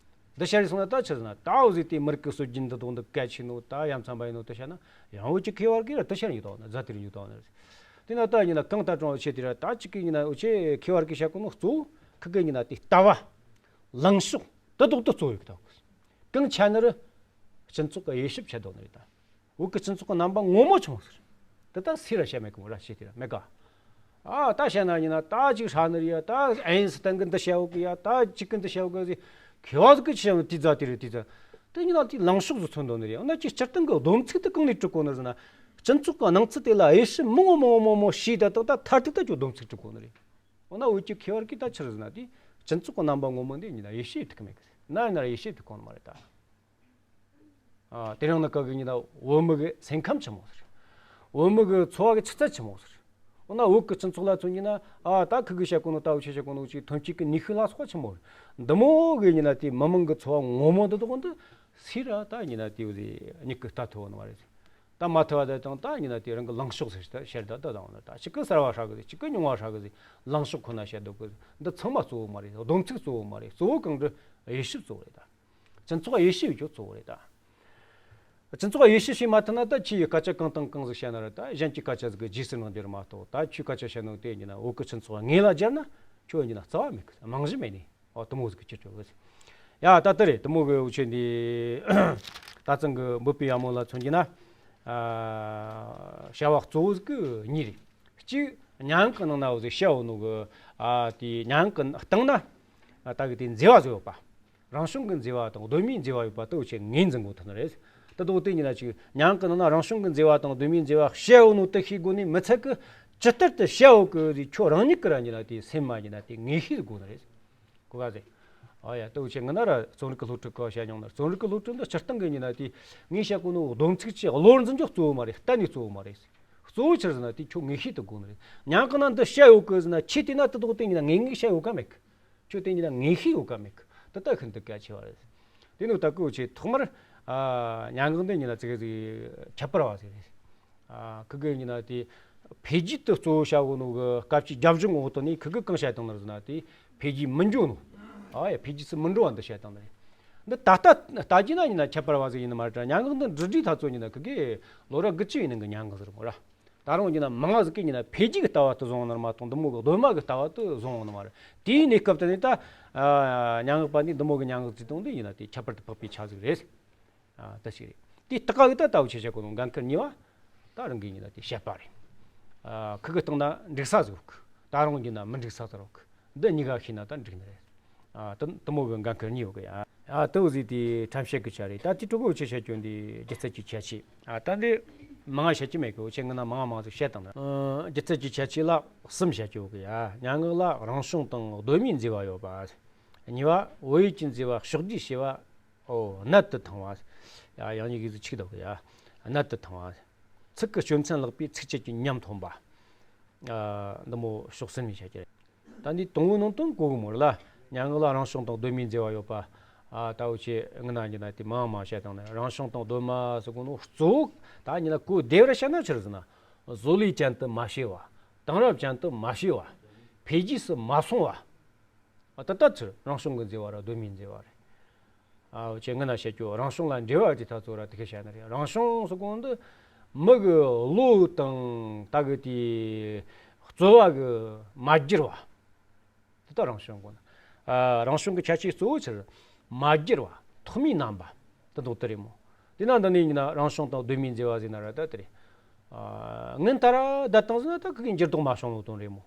འདི་བཤད་རེད་སོང་ན་ད་ཆི་ཟེར་ན་ད་འུ་ཟིག་དེ་མི་རིགས་ཀྱི་སྲོལ་རྒྱུན་འདི་དང་འདི་གལ་ཆེ་ནོ་ད་ཡ་མཚན་པ་ཡིན་ནོ་དེ་བཤད་ན་ཡང་འུ་ཅག་མཁས་པ་རིགས་ཀྱིས་ར་དེ་བཤད་ཡོད་དོ་ན་རྫ་དེར་ཡོད་དོ་ན་རེད། དེ་ན་ད་ཡིན་ན་གང་ལྟར་གྲོང་བཤད་དེ་ར་ད་གཅིག་གི་ཡིན་ན་འུ་ཆོས་མཁས་པ་རིགས་ཀྱིས་བཤད་གོ་ནོ་གཙོ་བོ་ཁུ་གི་ཡིན་ན་དེ་ལྟ་བ། ལངས་ཕྱོགས་དེ་དོག་ཏུ་གཙོ་བོ་ཡོད་གི་ད། གང་ཆ་ནི་ར་སྤྱི་ཚོགས་ཀྱི་དབྱེ་ཞིབ་བྱེད་དོ་ནི་རེད་ད། བོད་ཀྱི་སྤྱི་ཚོགས་ཀྱི་རྣམ་པ་ངོ་མ་ཆུང་ཟེར། དེ་ལྟར་སུས་ར་བཤད་མེད་གི་མོ་ར་བཤད་དེ་ར་མེད་ག། ཨ་ད་བཤད་ན་ཡིན་ན་ད་ཅིག་ཧྲ་ནི་རེད་ཡ། ད་ཨེན་སི་ཏན་གི་འདི་བཤད་འོ་གི་ཡ། ད་ཅིག་གི་འདི་བཤད་འོ་གི་ཟེར། མཁས་པ་ཟིག་གི་ཆི་བཤད་ནི་དེ་རྫ་དེ་རེད་དེ་རྫ། དེ་ཡིན་ན་དེ་ལངས་ཕྱོགས་སུ་མཚོན་དོ་ནི་རེད། འོ་ན་ཅིག་སྤྱིར་བཏང་གི་སྡོམ་ཚིག་དེ་གང་ནས་གྲུབ་གོ་ནི་ཟེར་ན། སྤྱི་ཚོགས་ཀྱི་སྣང་ཚུལ་དེ་ལ་དབྱེ་ཞིབ་མང་བོ་མང་བོ་མང་བོ་བྱས་ད་དང་ད་མཐར་ཐུག་ད་ཅིག་སྡོམ་ཚིག་གྲུབ་གོ་ནི་རེད། འོ་ན་བོད་ཀྱི་མཁས་པ་རིགས་ཀྱིས་ད་ཆི་རེད་ཟེར་ན་དེ་སྤྱི་ཚོགས་ཀྱི་རྣམ་པ་ངོ་མ་འདི་ཡིན་ན་དབྱེ་ཞིབ་ཐུབ་ཀྱི་མེད་གི། ན་ཡིན་ན་དབྱེ་ཞིབ་ཐུབ་གོ་ནི་མ་རེད་ད། ཨ་དེ་རིང་ནི་ག་གི་ཡིན་ན་བོད་མི་གི་སེམས་ཁམས་ཆི་མོ་ཟེར། བོད་མི་གི་འཚོ་བ་གི་ཆུ་ཚད་ཆི་མོ་ཟེར། འོ་ན་བོད་ཀྱི་སྤྱི་ཚོགས་ལ་མཚོན་གྱི་ན་ཨ་ད་ཁུ་གི་བཤད་གོ་ནོ་ད་འུ་ཆོས་བཤད་གོ་ནོ་ཅིག་ཐོན་སྐྱེད་ཀྱི་ནུས་ཤུགས་ལ་སོགས་ཆི་མོ་རེད། འདི་མོ་གི་ཡིན་ན་དེ་མི་མང་གི་འཚོ་བ་ངོ་མ་འདི་དག་འདི་སུས་ར་ད་ཡིན་ན་དེ་བོ་ཟེར་མྱིག་གིས་ལྟ་ཐུབ་བོ་ནི་མ་རེད་ཟེར། ད་མ་ཐུབ་བ་དེ་དང་ད་ཡིན་ན་དེ་རང་གི་ལངས་ཕྱོགས་ཟེར་ད་བཤད་ད་ད་དང་ད་གཅིག་གི་གསར་བ་ཧྲ་གི་ཟེར། གཅིག་གི་ཉུང་བ་ཧྲ་གི་ཟེར། ལངས་ཕྱོགས་ཁོ་ན་བཤད་འདུག་གི། འདི་ཚང་མ་གཙོ་བོ་མ་རེད། སྡོམ་ཚིག་གཙོ་བོ་མ་རེད། གཙོ་བོ་གང་རེད། དབྱེ་ཞིབ་གཙོ་བོ་རེད་ད། སྤྱི་ཚོགས་དབྱེ་ཞིབ་ཡོད་རྒྱུ་གཙོ་བོ་རེད་ད། སྤྱི་ཚོགས་དབྱེ་ཞིབ་བྱས་མ་ཐུབ་ན་ད་ཁྱེད་ཡི་སྐད་ཆ་གང་དང་གང་ཟིག་བཤད་ན་ར་ད་གཞན་གྱི་སྐད་ཆ་ཟིག་གི་རྗེས་སུ་གནང་རྒྱུ་རེད་མ་གཏོགས། ད་ཁྱོད་སྐད་ཆ་བཤད་ནོ་དེ་ཡིན་ན་བོད་ཀྱི་སྤྱི་ཚོགས་དངོས་ལ་སྦྱར་ན་ཁྱོད་ཡིན་ན་རྩ་བ་མེད་གི། རྨང་གཞི་མེད་ནི། ཨོ་དེ་མོ་ཟིག་གི་ཁྱེར་ཆོག་གི། ཡ་ད་དེ་རེད། དེ་མོ་གི་འུ་ཆོས་འདི་ད་ཚང་གི་འབོད་པའི་ཡ་མོ་ལ་མཚོན་གྱི་ན། ཨ་བྱ་བ་གཙོ་བོ་ཟིག་གི་གཉིས་རེད། གཅིག་མྱ་ངན་གི་ནང་ན་འུ་ཟིག་བཤད་འོ་ནོ་གི། ཨ་དེ་མྱ་ངན་གི་སྟེང་ན་ཨ་ད་གི་དེ་མཛེས་པ་ཟིག་ཡོད་པ། རང་བྱུང་གི་མཛེས་པ་དང་གདོད་མའི་མཛེས་པ་ཡོད་པ་དེ་འུ་ཆོས་ངོས་འཛིན་དགོས་ཐུབ་ནི་རེད། དེ་དོག་དེ་ཉིན་ན་ཅིག་མྱ་ངན་གི་ནང་ན་རང་བྱུང་གི་མཛེས་པ་དང་གདོད་མའི་མཛེས་པ་བཤད་འོ་ནོ་དེ་ཤེས་དགོས་ནི་མི་ཚད་གི། ཇི་ལྟར་དུ་བཤད་འོ་གི་རེད། ཁྱོད་རང་ཉིད་ཀྱི་ར་ཉིན་ན་དེ་སེམས་མ་ཉིན་ན་དེ་ངེས་ཤེས་དགོས་ནི་རེད། གོ་ག་ཟེ། ཨ་ཡ་དེ་འུ་ཆོས་ང་ན་ར་རྩོམ་རིག་གི་སློབ་ཕྲུག་གི་བཤད་མྱོང་ནི། རྩོམ་རིག་གི་སློབ་ཕྲུག་འདི་སྤྱིར་བཏང་གི་ཉིན་ན་དེ་ངས་བཤད་གོ་ནོ་སྡོམ་ཚིག་ཅིག་བློར་འཛིན་རྒྱུ་གཙོ་བོ་མ་རེད། གཏན་ནས་གཙོ་བོ་མ་རེད། གཙོ་བོ་ཆི་རེད་ཟེར་ན་དེ་ཁྱོད་ངེས་ཤེས་དེ་དགོས་ནི་རེད། མྱ་ངན་གི་ནང་འདི་བཤད་ཡོད་གི་ཟེར་ན་ཁྱོད་དེ་ན་དེ་དོག་དེ་ཉིན་ན་ངེས་ངེས་བཤད་ཡོད་ག་མེད་གི། ཁྱོད་དེ་ཉིན་ན་ངེས་ཤེས་ཡོད་ག་མེད་གི། དེ་ལྟ་ཁྱོད་འདི་གལ་ཆེ་བ་རེད། དེ་ནི་ད་གི་འུ་ཆོས་ཐོག་མར་ཨ་མྱ་ངན་འདི་ཉིན་ན་ཙི་གེ་ཟིག་ཁྱད་པར་བ་ཟིག་རེད། ཨ་ཁི་གེ་ཉིན་ན་དེ་འཕེལ་རྒྱས་དེ་གཙོ་བོ་བྱ་གོ་ནོ་གི་སྐབས་ཀྱི་རྒྱབ་ལྗོངས་འོག་ཏུ་ནས་ཁི་གེ་གང་བཤད་བཏང་ནི་རེད་ཟེར་ན་དེ་འཕེལ་རྒྱས་མི་འགྲོ་ནོ། ཨ་ཡ་འཕེལ་རྒྱས་སུ་མི་འགྲོ་བ་འདི་བཤད་བཏང་ནི་རེད། འདི་ད་ལྟ་ལྟ་རྒྱུ་ན་ཡིན་ན་ཁྱད་པར་བ་ཟིག་ཡིན་ནི་མ་རེད། སྙན་ངག་འདི་འབྲི་འབྲི་ཐ་ཚོ་ཡིན་ན་ཁི་གེ་ལོ་ར་དགུ་བཅུ་ཡིན་ནི་གི་སྙན་ངག་ཟིག་རེད་མོ་ར། ད་རུང་ཡིན་ན་མང་ང་ཟིག་གི་ཡིན་ན་འཕེལ་རྒྱས་ཀྱི་ལྟ་བ་དུ་བཟུང་ནི་མ་གཏོགས་འདི་མོ་གི་གདོད་མ་གི་ལྟ་བ་དུ་བཟུང་ནི་མ་རེད། དེའི་གནས་སྐབས་དེ་ནས་ད་ཨ་སྙན་ངག་པ་འདི་འདི་མོ་གི་སྙན་ངག་བྲིས་བཏང་འདི་ཡིན་ན་དེ་ཁྱད་པར་དུ་འཕགས་པའི་ཆ་ཟིག་རེད། ཨ་ད་ཞིག་རེད། དེ་ལྟ་ག་གི་ད་ལྟ་བུ་ཆེ་ཆེ་གོ་ནོ་འགན་ཁུར་གཉིས་པ་ད་རང་གི་ཡིན་ན་དེ་བཤད་པ་རེད། ཨ་ཁི་གི་སྟེང་ན་འགྲིག་ས་ཟིག་ཡོད་གི། ད་རུང་ཡིན་ན་མི་འགྲིག་ས་ཟིག་ཡོད་གི། འདི་གཉིས་ཀ་ཤེས་ན་ད་འགྲིག་ནི་རེད། ཨ་དུ་དུ་མོ་གི་འགན་ཁུར་གཉིས་ཡོད་གི་ཡ། ཨ་དུ་བོ་ཟིག་དེ་ཁྲམ་བཤད་གི་ཆ་རེད། ད་དེ་ཀྲུ་གུ་བོ་ཆེ་བཤད་རྒྱུ་འདི་སྒྱུ་རྩལ་གྱི་ཁྱད་ཆོས། ཨ་ད་འདི་མང་ང་བཤད་ཀྱི་མེད་གི། འོ་ཆེ་ངི་ན་མང་ང་མང་ཟིག་བཤད་དང་ན། ཨ་སྒྱུ་རྩལ་གྱི་ཁྱད་ཆོས་ལ་གསུམ་བཤད་ཀྱི་ཡོད་གི་ཡ། སྙན་ངག་ལ་རང་བྱུང་དང་གདོད་མའི་མཛེས་པ་ཡོད་པ། གཉིས་པ་བོད་ཡིག་གི་མཛེས་པ་ཕྱོགས་བསྡུས་བྱས་པ། ཨོ་གནད་དུ་ཐང་བ། ཡ་ཡང་ཡི་གེ་ཟིག་ཆིག་ལྟ་གི་ཡ། གནད་དུ་ཐང་བ། ཚིག་གི་སྤྱོད་ཚན་ལེགས་པས་ཚིགས་བཅད་ཀྱི་ཉམས་ཐོན་པ། ཨ་འདི་མོ་ཕྱོགས་གསུམ་ནས་བཤད་ཀྱི་རེད། ད་འདི་དང་པོའི་ནང་དོན་གོ་གི་མོ་རེད་ལ། སྙན་ངག་ལ་རང་བྱུང་དང་གདོད་མའི་མཛེས་པ་ཡོད་པ། ཨ་ད་འུ་ཆོས་ངི་ན་ཡིན་ན་དེ་མང་མང་བཤད་དང་ནི། རང་བྱུང་དང་གདོད་མ་ཟེར་གོ་ནོ་གཙོ་བོ་ད་ཡིན་ན་གོ་བདེ་བར་བཤད་ན་ཆི་རེད་ཟེར་ན། བཟོ་ལས་ཅན་དུ་མ་བྱས་པ། དེང་རབས་ཅན་དུ་མ་བྱས་པ། འཕེལ་རྒྱས་སུ་མ་སོང་བ། ཨ་ད་ལྟ་ཚུར་རང་བྱུང་གི་མཛེས་པ་ར་གདོད་མའི་མཛེས་པ་རེད། ཨ་ཁྱེད་ངི་ན་བཤད་རྒྱུ་རང་བྱུང་ལ་འབྲེལ་བ་དེ་ད་ཚོ་ར་དེ་ག་བཤད་ནི་རེད། རང་བྱུང་ཟེར་གོ་འདི་མི་གི་བློ་དང་ད་གི་དེ་རྩོལ་བ་གི་མ་བསྒྱུར་བ། དེ་ད་རང་བྱུང་གོ་ན། ཨ་རང་བྱུང་གི་ཁྱད་ཆོས་གཙོ་བོ་ཆི་རེད། མ་བསྒྱུར་བ། ཐོག་མའི་རྣམ་པ། དེ་འདུག་དེ་རེད་མོ། དེ་ན་འདི་ནས་ཡིན་ན་རང་བྱུང་དང་གདོད་མའི་མཛེས་པ་ཟེར་ན་ར་ད་དེ་རེད། ཨ་ངན་ད་ར་ད་དང་ཟེར་ན་ད་ཁི་གི་འགྱུར་ལྡོག་མ་བྱུང་ལོ་དོན་རེད་མོ།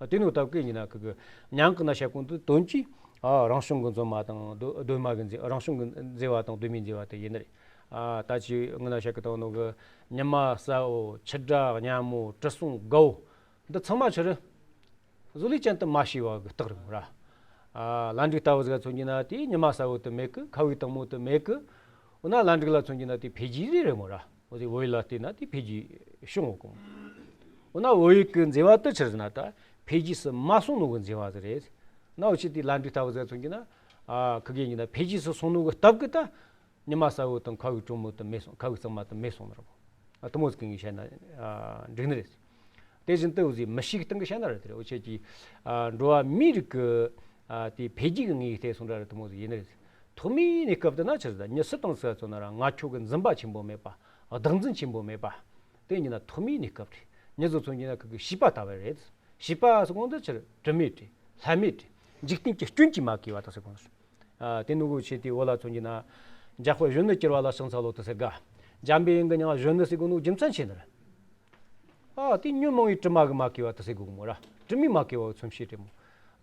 ཨ་དེ་ནོ་སྟབས་ཀྱིས་ཡིན་ན་ཁི་གི་མྱང་གི་ན་བཤད་གོ་འདི་དོན་གྱིས་ཨ་རང་བྱུང་གི་འཛོམས་མ་དང་གདོད་གདོད་མ་གི་མཛེས། རང་བྱུང་གི་མཛེས་པ་དང་གདོད་མའི་མཛེས་པ་དེ་ཡིན་ནི་རེད། ཨ་ད་ཅི་ངི་ན་བཤད་གི་དང་ནོ་གི་ཉི་མ་གསལ་བོ། ཆུ་སྒྲ་སྙན་མོ། དྲི་བསུང་དགའ་བོ། འདི་ཚང་མ་ཆི་རེད། བཟོ་ལས་ཅན་དུ་མ་བྱས་པ་གི་རྟགས་རེད་མོ་ར། ཨ་ལ་འབྲུག་ལྟ་བུ་ཟིག་མཚོན་གྱི་ན་དེ་ཉི་མ་གསལ་བོ་དུ་མེད་གི། ཁ་བའི་དྭངས་མོ་དུ་མེད་གི། འོ་ན་ལ་འབྲུག་ལ་མཚོན་གྱི་ན་དེ་འཕེལ་རྒྱས་རེད་རེད་མོ་ར། འོ་དེ་བོད་ཡིག་ལ་བལྟས་ན་དེ་འཕེལ་རྒྱས་བྱུང་ཡོད་གི་མོ། འོ་ན་བོད་ཡིག་གི་མཛེས་པ་དེ་ཆི་རེད་ཟེར་ན་ད་འཕེལ་རྒྱས་སུ་མ་སོང་ནོ་གི་མཛེས་པ་ཟིག་རེད། ན་འུ་ཆོས་དེ་ལ་འབྲུག་ལྟ་བུ་ཟིག་མཚོན་གྱི་ན། ཨ་ཁི་གེ་ཡིན་ན་འཕེལ་རྒྱས་སུ་སོང་ནོ་གི་སྟབས་ཀྱིས་ད། ཉི་མ་གསལ་བོ་དང་ཁ་བའི་དྲོན་མོ་དུ་མེད་སོང་། ཁ་བའི་གཙང་མ་དུ་མེད་སོང་ནི་རེད་མོ། ཨ་དེ་མོ་ཟིག་གི་ངོས་བཤད་ན་ཨ་འགྲིག་ནི་རེད། དེ་བཞིན་དུ་འུ་ཟིག་མི་གཤིས་ཀྱི་སྟེང་གི་བཤད་ན་ར་དེ་རེད། འུ་ཆོས་ཀྱི་ཨ་འགྲོ་བ་མིའི་རིགས་ཀྱི་ཨ་དེ་འཕེལ་རྒྱས་ཀྱི་ངོས་བལྟས་སོང་ར་ར་དེ་མོ་ཟིག་ཡིན་ནི་རེད། ཐོག་མའི་གནས་སྐབས་དེ་ན་ཆི་རེད་ཟེར་ན་མྱི་སུ་དང་སུ་མཚོན་ན་ར་ང་ཁྱོད་ཀྱི་འཛིན་པ་ཆེན་པོ་མེད་པ། བདག་འཛིན་ཆེན་པོ་མེད་པ། དེ་ཡིན་ན་ཐོག་མའི་གནས་སྐབས་རེད། མྱི་ཟིག་མཚོན་གྱི་ན་ཁི་གི་བྱིས་པ་ལྟ་བུ་རེད། བྱིས་པ་ཟེར་གོ་འདི་ཆི་རེད། དྲི་མེད་རེད། ལྷད་མེད་རེད། འཇིག་རྟེན་གྱི་སྐྱོན་གྱིས་མ་གོས་པ་དག་ཟེར་གོ་ནོ། ཨ་དེ་ནོ་གི་ཆེ་དེ་བོད་ལ་མཚོན་གྱི་ན། འཇའ་དཔལ་གཞོན་ནུ་གྱུར་པ་ལ་ཕྱག་འཚལ་ལོ་དུ་ཟེར་ག་འཇམ་པའི་དབྱངས་ཀྱི་མྱིང་ང་གཞོན་ནུ་ཟེར་གོ་ནོ་རྒྱུ་མཚན་ཆི་ནི་རེད། ཨ་དེ་ཉོན་མོངས་པའི་དྲི་མ་གིས་མ་གོས་པ་དུ་ཟེར་གོ་གི་མོ་ར། དྲི་མས་མ་གོས་པ་གི་མཚོན་བྱེད་རེད་མོ།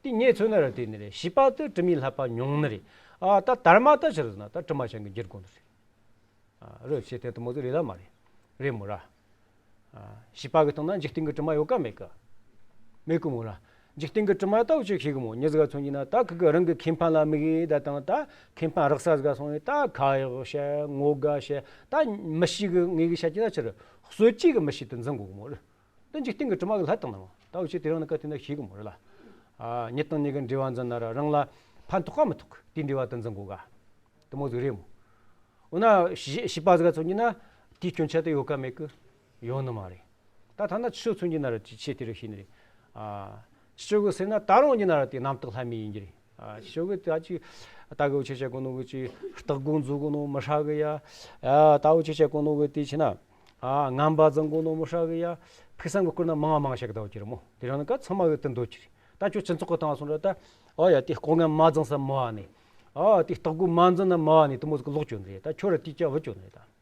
དེ་ངས་མཚོན་ན་ར་དེ་ནི་རེད། བྱིས་པ་དུ་དྲི་མས་བསླད་པ་ཉུང་ནི་རེད། ཨ་ད་དར་མ་དུ་ཆི་རེད་ཟེར་ན་ད་དྲི་མ་ཅན་གྱི་འགྱུར་དགོས་ནི་རེད། ཨ་རི་བྱེད་དེ་དུ་མོ་ཟིག་རེད་ལ་མ་རེད། རེད་མོ་ར། ཨ་བྱིས་པ་གི་སྟེང་ན་འཇིག་རྟེན་གི་དྲི་མ་ཡོད་ག་མེད་གི། མེད་གི་མོ་ར། འཇིག་རྟེན་གི་དྲི་མ་ད་འུ་ཆོས་ཤེས་གི་མོ། མྱི་ཟིག་ག་མཚོན་གྱི་ན་ད་ཁི་གི་རང་གི་ཁེ་ཕན་ལ་དམིགས་ཡེ་ད་དང་ད་ཁེ་ཕན་རག་ས་ཟིག་ག་སོང་ཡེ་ད་ཁ་གཡོག་བྱས་ངོ་དགའ་བྱས་ད་མི་གཤིས་གི་ངོས་གི་བཤད་ཀྱི་ན་ཆི་རེད། གསོད་བྱེད་གི་མི་གཤིས་དུ་འཛིན་དགོས་གི་མོ་རེད། འདི་འཇིག་རྟེན་གྱི་དྲི་མ་གིས་བསླད་བཏང་ནི་མོ། ད་འུ་ཆོས་དེ་རིང་ནི་ཀ་དེ་ན་ཤེས་གི་མོ་རེད་ལ། ཨ་མྱི་དང་མྱི་གི་འབྲེལ་བ་འཛིན་ན་ར་རང་ལ་ཕན་ཐོགས་ག་མི་ཐོགས་གི་དེའི་འབྲེལ་བ་དེ་འཛིན་དགོས་ག་དེ་མོ་ཟིག་རེད་མོ། འོ་ན་བྱིས་བྱིས་པ་ཟིག་ག་མཚོན་གྱི་ན་དེའི་སྐྱོན་ཆ་དེ་ཡོད་ག་མེད་གི། ཡོད་ནི་མ་རེད། ད་ཐ་ན་ཆུ་མཚོན་གྱི་ན་ར་ཆུ་ཆེ་དེ་རུ་ཤེས་ནི་རེད། ཨ་ཆུ་གི་ཟེར་ན་ད་རུང་གྱི་ན་ར་དེ་རྣམ་དག་ལྷད་མེད་ཡིན་གྱི་རེད། ཨ་ཞོ་གི་ད་ཅི་ད་གི་འུ་ཆོས་བཤད་གོ་ནོ་གི་ཅི་སྟག་སྒོ་འཛུགས་གོ་ནོ་མི་ཧྲ་གི་ཡ། ཨ་ད་འུ་ཆོས་བཤད་གོ་ནོ་གི་དེ་ཆི་ན། ཨ་ངན་པ་འཛིན་གོ་ནོ་མི་ཧྲ་གི་ཡ། ཕུགས་བསམ་གི་སྐོར་ན་མང་ང་མང་ང་བཤད་གི་ད་འུ་ཅི་རེད་མོ། དེ་རིང་ནི་ཀ་ཚང་མ་གི་དེ་འདོད་ཀྱི་རེད། ད་ཁྱོད་སྤྱི་ཚོགས་གི་སྟེང་སོང་ར་ད། ཨོ་ཡ་དེ་ལྐོག་རྔན་མ་འཛིན་ས་མི་བ་ནི། ཨོ་དེ་སྟག་སྒོ་མ་འཛིན་ན་མི་བ་ནི་དེ་མོ་ཟིག་གི་ལོག་བཅོ་ནི་རེད། ད་ཁྱོད་ར་དེའི་ཅ་བུད་བཅོ་ནི་རེད་ད།